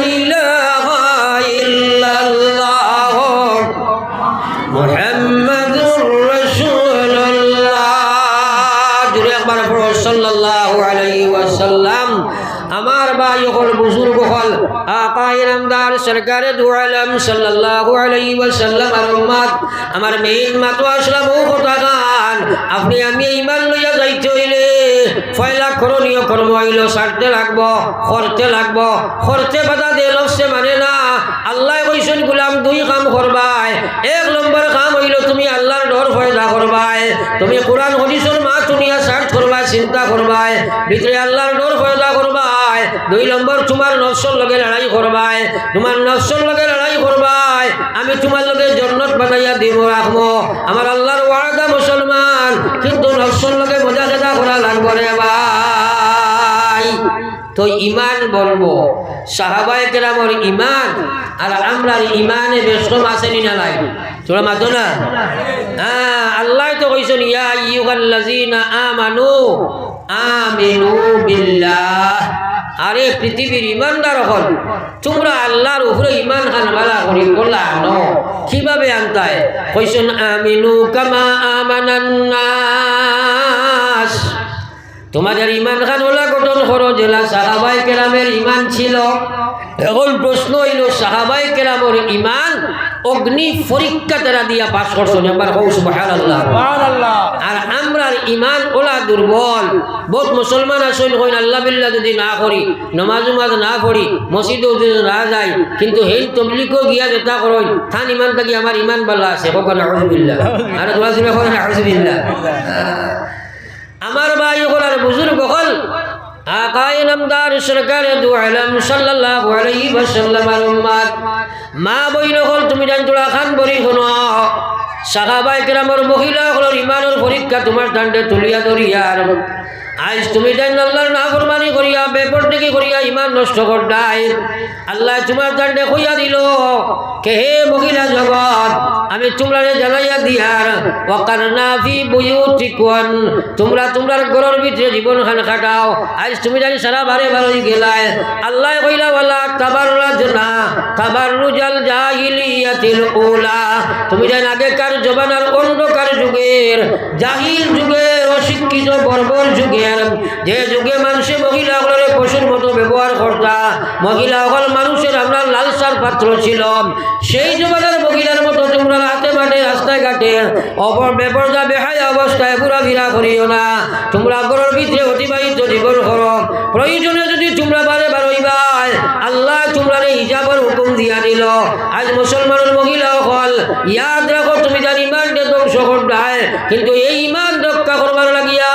إله إلا الله. محمد رسول الله. জোরে একবার পড়ো, সাল্লাল্লাহু আলাইহি ওয়াসাল্লাম। আমার ভাই অকল, বুজুর্গ অকল, আকায়ে নামদার সরকারে দু আলম সাল্লাল্লাহু আলাইহি ওয়াসাল্লাম আর উম্মত, আমার মেইন মাতো আসলাম অউ কথাখান, আপনে আমি ইমান লইয়া যাইতে অইলে পয়লা করণীয় কর্ম অইলো ছাড়তে লাগবো, করতে লাগবো, করতে বাধা দে, নফসে মানে না। আল্লায় কইছইন, "গুলাম, দুই কাম করবায়। এক নম্বর কাম অইলো তুমি আল্লার ডর পয়দা করবায়, তুমি কুরআন হাদিসর মাত হুনিয়া সার্চ করবায়, চিন্তা করবায়, ভিতরে আল্লার ডর পয়দা করবায়। দুই নম্বর তুমার নফসর লগে লড়াই করবায়, তুমার নফসর লগে লড়াই করবায়।" আমি তুমার লগে জন্নত বানাইয়া দিমু, রাখমু। আমার আল্লার ওয়াদা মুসলমান, কিন্তু নফসর লগে মজা খেদা করা লাগবো রে ভাই। তো ইমান বলবো, সাহাবায়ে কেরামর ইমান আর আমরার ইমানে বেশ কম আছে নি না নাই? তুমরা মাতো না? হ্যাঁ, আল্লায় তো কইছইন, "ইয়া আইয়ুহাল্লাযীনা আমানু আমিনু বিল্লাহ।" আরে পৃথিবীর ইমানদার অকল, তুমরা আল্লার উপরে ইমান খান বালা করি বলা আনো। কিভাবে আনতায়? কইছইন, "আমিনু কামা আমানান নাস।" তুমাদের ইমান খান অলা গঠন করো যেলা সাহাবায়ে কেরামের ইমান ছিল। এখন প্রশ্ন অইলো, সাহাবায়ে কেরামর ইমান অগ্নি পরীক্ষা তারা দিয়া পাস করছইন, একবার কও সুবহানাল্লাহ। সুবহানাল্লাহ। আর আমরার ইমান অলা দুর্বল। বউত মুসলমান আছইন কইন, "আল্লাহ বিল্লাহ যুদি না করি, নমাজ উমাজ না পড়ি, মসজিদো যুদি না যাই, কিন্তু হেইন তবলিগো গিয়া যেতা করইন, তান ইমান থাকি আমার ইমান বালা আছে।" কও নাউজুবিল্লাহ। আর তুমরা জোরে কও নাউজুবিল্লাহ। আমার ভাই অকল আর বুজুর্গ অকল, আকায়ে নামদার সরকারে দু আলম সাল্লাল্লাহু আলাইহি ওয়াসাল্লামর উম্মত, মা বইন অকল, তুমি জান তোরা খান বড়ি হুনো, সাহাবায়ে কেরামর মহিলা অকলর ইমানর পরীক্ষা তুমার তানরে তুলিয়া ধরিয়ার। আইজ তুমি জান আল্লার নাফরমানি করিয়া, বেপরদেশি করিয়া ইমান নষ্ট কররায়। আল্লায় তুমার তানরে কইয়া দিলো, কে হে মহিলা জগৎ, আমি তুমরারে জানাইয়া দিয়ার, "ওয়াকারনা ফি বুয়ুতিকুন", তুমরা তুমরার ঘরর ভিতরে জীবন খান কাটাও। আইজ তুমি জানি সারা বারে বারই গেলায়। আল্লায় কইলা, "ওয়ালা তাবাররাজনা তাবাররুজাল জাহিলিয়াতিল উলা।" তুমি জানি আগেকার জমানার অন্ধকার যুগের, জাহিল যুগের, অশিক্ষিত বর্বর যুগের যে যুগে মানষে মহিলা অকলরে পশুর মতো ব্যবহার করতা, মহিলা অকল মানুষের আমরার লালসার পাত্র ছিল, সেই জমানার মহিলার মতো তুমরা হাটে মাঠে রাস্তায় ঘাটে অপর বেপর্দা বেহায়া অবস্থায় ঘুরাফিরা করিও না। তুমরা ঘরর ভিতরে অতিবাহিত জীবন করো। প্রয়োজনে যুদি তুমরা বারে বারইবায়, আল্লায় তুমরারে হিজাবর হুকুম দিয়া দিলো। আইজ মুসলমানর মহিলা অকল, ইয়াদ রাখো, তুমি জান ইমানরে ধ্বংস কররায়, কিন্তু এই ইমান রক্ষা করবার লাগিয়া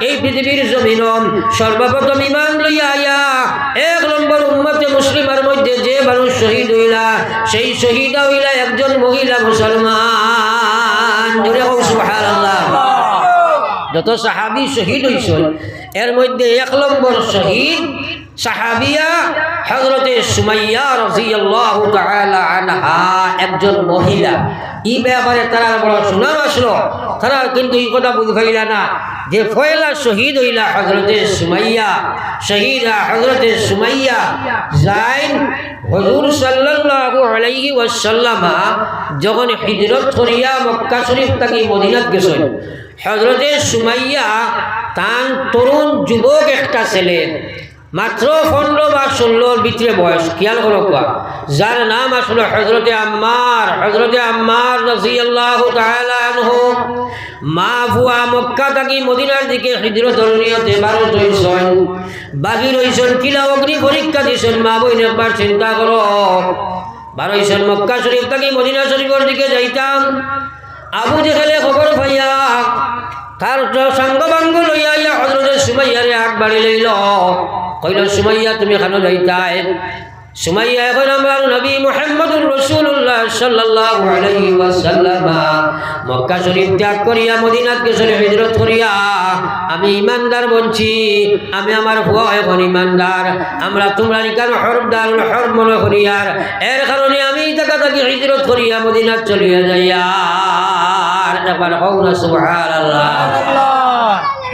এই পৃথিবীর জমিনো সর্বপ্রথম ইমান লইয়া আইয়া এক নম্বর উম্মতে মুসলিমার মধ্যে যে মানুষ শহীদ অইলা, সেই শহীদা অইলা একজন মহিলা মুসলমান। জোরে কও সুবহানাল্লাহ। যত সাহাবী শহীদ অইছইন, এর মধ্যে এক নম্বর শহীদ সাহাবিয়া হযরতে সুমাইয়া রাদিয়াল্লাহু তাআলা আনহা একজন মহিলা। ই ব্যাপারে তারার বড় সুনাম আসলো। তারার কিন্তু ই কথা বুঝ পাইলা না যে পয়লা শহীদ অইলা হযরতে সুমাইয়া, শহীদা হযরতে সুমাইয়া যাইন হুজুর সাল্লাল্লাহু আলাইহি ওয়াসাল্লামা যখন হিজরত করিয়া মক্কা শরীফ থাকি মদিনাত গেছইন। হযরতে সুমাইয়া তান তরুণ যুবক একটা ছেলে, মাত্র পনেরো বা ষোলোর ভিতরে বয়স, খেয়াল করো কুয়া, যার নাম আসলো হযরতে আম্মার, হযরতে আম্মার রাদিয়াল্লাহু তাআলা আনহু। মা ফুয়া মক্কা থাকি মদিনার দিকে হিজরতর নিয়তে বারইছইন, বাহির অইছইন, কিলা অগ্নি পরীক্ষা দিছইন, মা বইন একবার চিন্তা করো। বারইছইন মক্কা শরীফ থাকি মদিনা শরীফর দিকে যাইতাম। আবু জেহেলে খবর পাইয়া তার সাঙ্গ বাঙ্গ লইয়া আইয়া হযরতে সুমাইয়ারে আগ বাড়ি লইল, কইল, "সুমাইয়া, তুমি কেনো যাইতায়?" সুমাইয়া কইল, "আমরার নবী মুহাম্মদুর রাসূলুল্লাহ সাল্লাল্লাহু আলাইহি ওয়াসাল্লাম মক্কা শরীফ ত্যাগ করিয়া মদিনাত গেছইন হিজরত করিয়া, আমি ইমানদার বনছি, আমি আমার ফুয়া এখন ইমানদার, আমরা তুমরার ইখান হরব দারুল হরব মনে করিয়ার, এর কারণে আমি ই জাগা থাকি হিজরত করিয়া মদিনাত চলিয়া যাইয়ার।" একবার কও না সুবহানাল্লাহ।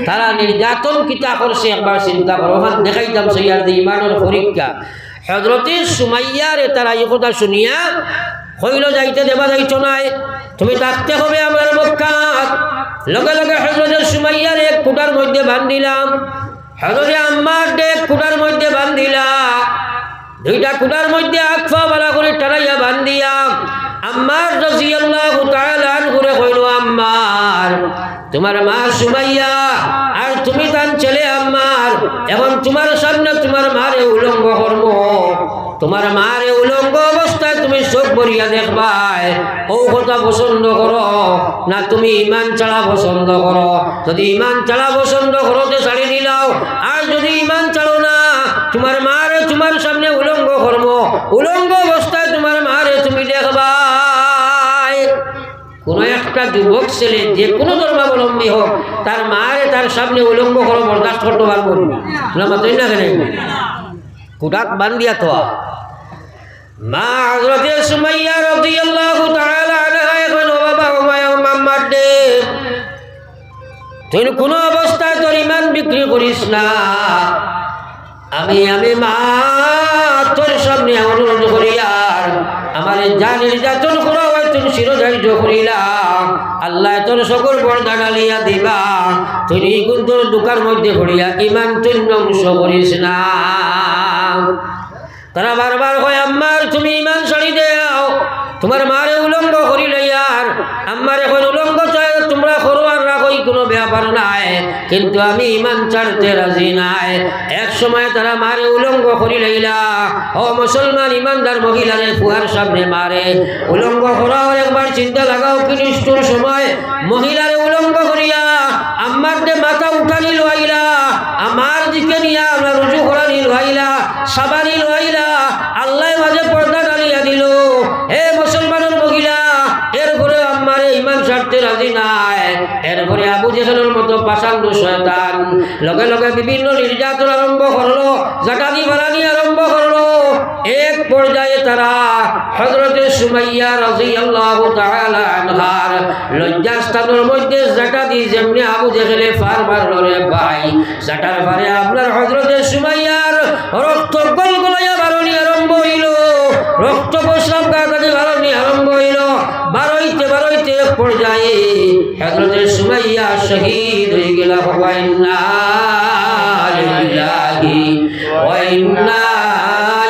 তারা নির্যাতন কিতা করছে একবার চিন্তা করো। অখান দেখাইতাম সইয়ার যে ইমানর পরীক্ষা। হযরতে সুমাইয়ারে তারা ই কথা শুনিয়া কইল, "যাইতে দেবা যাইতো নায়, তুমি থাকতে হবে আমরার মক্কাত।" লগে লগে হযরতে সুমাইয়ারে এক খুটার মধ্যে বান্ধিলাম, হযরতে আম্মাররে এক খুটার মধ্যে বান্ধিলা, দুইটা খুটার মধ্যে আত পাও বালা করি টানাইয়া বান্ধিয়া আম্মার রাদিয়াল্লাহু তাআলা আনহুরে কইল, "আম্মার, তুমার মা সুমাইয়া আর তুমি তান ছেলে আম্মার, এখন তুমার সামনে তুমার মারে উলঙ্গ করমু। তুমার মারে উলঙ্গ অবস্থায় তুমি চোখ ভরিয়া দেখবায়, অউ কথা পছন্দ করো না তুমি ইমান ছাড়া পছন্দ করো? যদি ইমান ছাড়া পছন্দ করো তে ছাড়ি দিলাও, আর যদি ইমান ছাড়ো না, তুমার মারে তুমার সামনে উলঙ্গ করমু, উলঙ্গ অবস্থায় তুমার মারে তুমি দেখবায়।" কোনো একটা যুবক ছেলে যে কোনো ধর্মাবলম্বী হোক, তার মারে তার সামনে উলঙ্গ করা বরদাস্ত করতো পারবো না। না, মাতইন না কেনে? খুটাত বান্ধিয়া থোয়া। মা হযরতে সুমাইয়া রাদিয়াল্লাহু তাআলা আনহা কইন, "ও বাবা, ও মায়া, ও আম্মাররে, তুই কোনো অবস্থায় তোর ইমান বিক্রি করিস না।" আমি, আমি মা তোর সামনে অনুরোধ করিয়ার, আমারে যা নির্যাতন করা অয় তুই চিরধার্য করিলা, আল্লায় তোর সকল বরদান আলিয়া দিবা, তুই কিন্তু ধোকার মধ্যে পড়িয়া ইমান তুই ধ্বংস করিস না। তারা বারবার কয়, "আম্মার, তুমি ইমান ছাড়ি দেও, তুমার মারে উলঙ্গ করি লইয়ার।" আম্মারে কইন, "উলঙ্গ চাই তুমরা করো আর রাখো, ই কোনো ব্যাপার নায়, কিন্তু আমি ইমান ছাড়তে রাজি নায়।" এক সময় তারা মারে উলঙ্গ করি লইলা। ও মুসলমান ইমানদার মহিলারে ফুয়ার সামনে মারে উলঙ্গ করাও, একবার চিন্তা লাগাও, কি নিষ্ঠুর সময়। মহিলারে উলঙ্গ করিয়া আম্মাররে মাথা উঠানি লইলা, আমার দিকে নিয়া আমরা রুজু করানি লইলা, সাবানি লইলা, আল্লায় মাঝে পর্দা ডালিয়া দিল। হে মুসলমানর মহিলা, এরপরে আম্মারে ইমান ছাড়তে রাজি নায়। এরপরে আবু জেহেলর মতো পাষণ্ড শয়তান লগে লগে বিভিন্ন নির্যাতন আরম্ভ করলো, জাকাতি বাড়ানি আরম্ভ করলো। এক পর্যায়ে তারা হযরতে সুমাইয়া রাদিয়াল্লাহু তাআলা আনহার লজ্জাস্থানর মধ্যে জাকাতি যেমনে আবু জেহেলে ফার মারলো রে ভাই, জাকার ফারে আপনার হযরতে সুমাইয়ার রক্ত গলগলাইয়া বারনি আরম্ভ অইলো, রক্ত প্রস্রাব গাদাদি বারনি আরম্ভ অইলো। বারইতে বারইতে এক পর্যায়ে হযরতে সুমাইয়া শহীদ অইগেলা। ওয়া ইন্না লিল্লাহি ওয়া ইন্না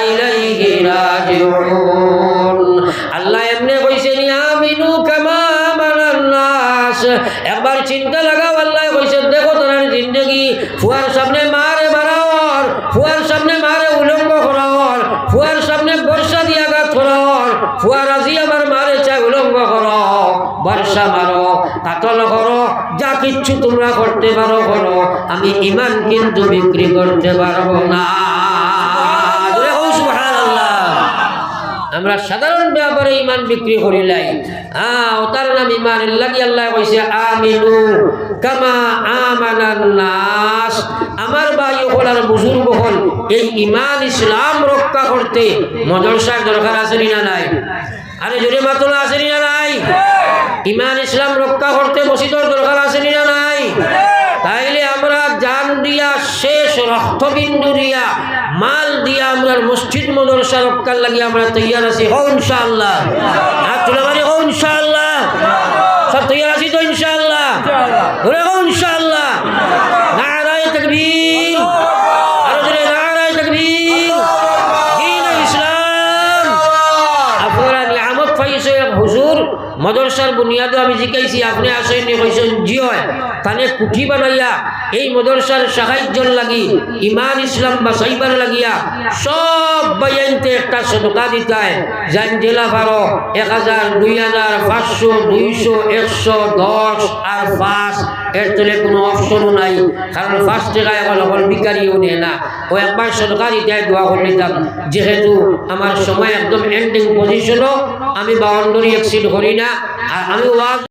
ইলাইহি রাজিউন। আল্লায় এমনে কইছইন, "আমিনু কামা আমানান নাস।" একবার চিন্তা লাগাও, আল্লায় কইছইন, দেখো তারার জিন্দেগি, ফুয়ার সামনে মারে মারাওর, ফুয়ার সামনে মারে উলঙ্গ করাওর, ফুয়ার সামনে বর্ষা দিয়া আঘাত করাওর, ফুয়া রাজি আমার মারে চায় উলঙ্গ করো, বর্ষা মারো, কাতল করো, যা কিচ্ছু তুমরা করতে পারো করো, আমি ইমান কিন্তু বিক্রি করতে পারবো না। জোরে কও সুবহানাল্লাহ। আমরা সাধারণ ব্যাপারে ইমান বিক্রি করিলাই। হ্যাঁ, ওটার নাম ইমান। এর লাগি আল্লায় কইছে, "আমিনু কামা আমানান নাস।" আমার ভাই অকল, তার বুজুর্গ অকল, এই ইমান ইসলাম রক্ষা করতে মাদ্রাসার দরকার আছে নি না নাই? আরে জোরে মাতো না, আছে নি না নাই? ইমান ইসলাম রক্ষা করতে মসজিদর দরকার আছে নি না নাই? তাইলে আমরা জান দিয়া, শেষ রক্তবিন্দু দিয়া, মাল দিয়া আমরার মসজিদ মাদ্রাসা রক্ষার লাগি আমরা তৈয়ার আছি। কও ইনশাআল্লাহ। হাত তুলে বলি, কও ইনশাআল্লাহ। সব তৈয়ার আছি তো ইনশাআল্লাহ? জোরে কও ইনশাআল্লাহ। নারায়ে তাকবীর। আরো জোরে নারায়ে তাকবীর। দ্বীনে ইসলাম। আপনারা নিয়ামত পাইছো এক হুজুর, মাদ্রাসার বুনিয়াদও আমি জিকাইছি, আপনে আছইন নি? কইছইন, জি অয়। তানে কুঠি বানাইয়া এই মাদ্রাসার সাহায্যর লাগি, ইমান ইসলাম বাঁচাইবার লাগিয়া সব ভাইয়াইন্তে একটা সদকা দিতায়। যাইন যেলা পারো, এক হাজার, দুই হাজার, পাঁচশো, দুইশো, একশো, দশ আর পাঁচ, এর তলে কুনু অপশনও নাই। কারণ পাঁচ টেকা অখন অখন ভিখারিও নেয় না। অউ একবার সদকা দিতায় দোয়া করি নিতাম, যেহেতু আমার সময় একদম ending position-ও, আমি বাউন্ডারি exceed করি না। আর আমি ওয়াজ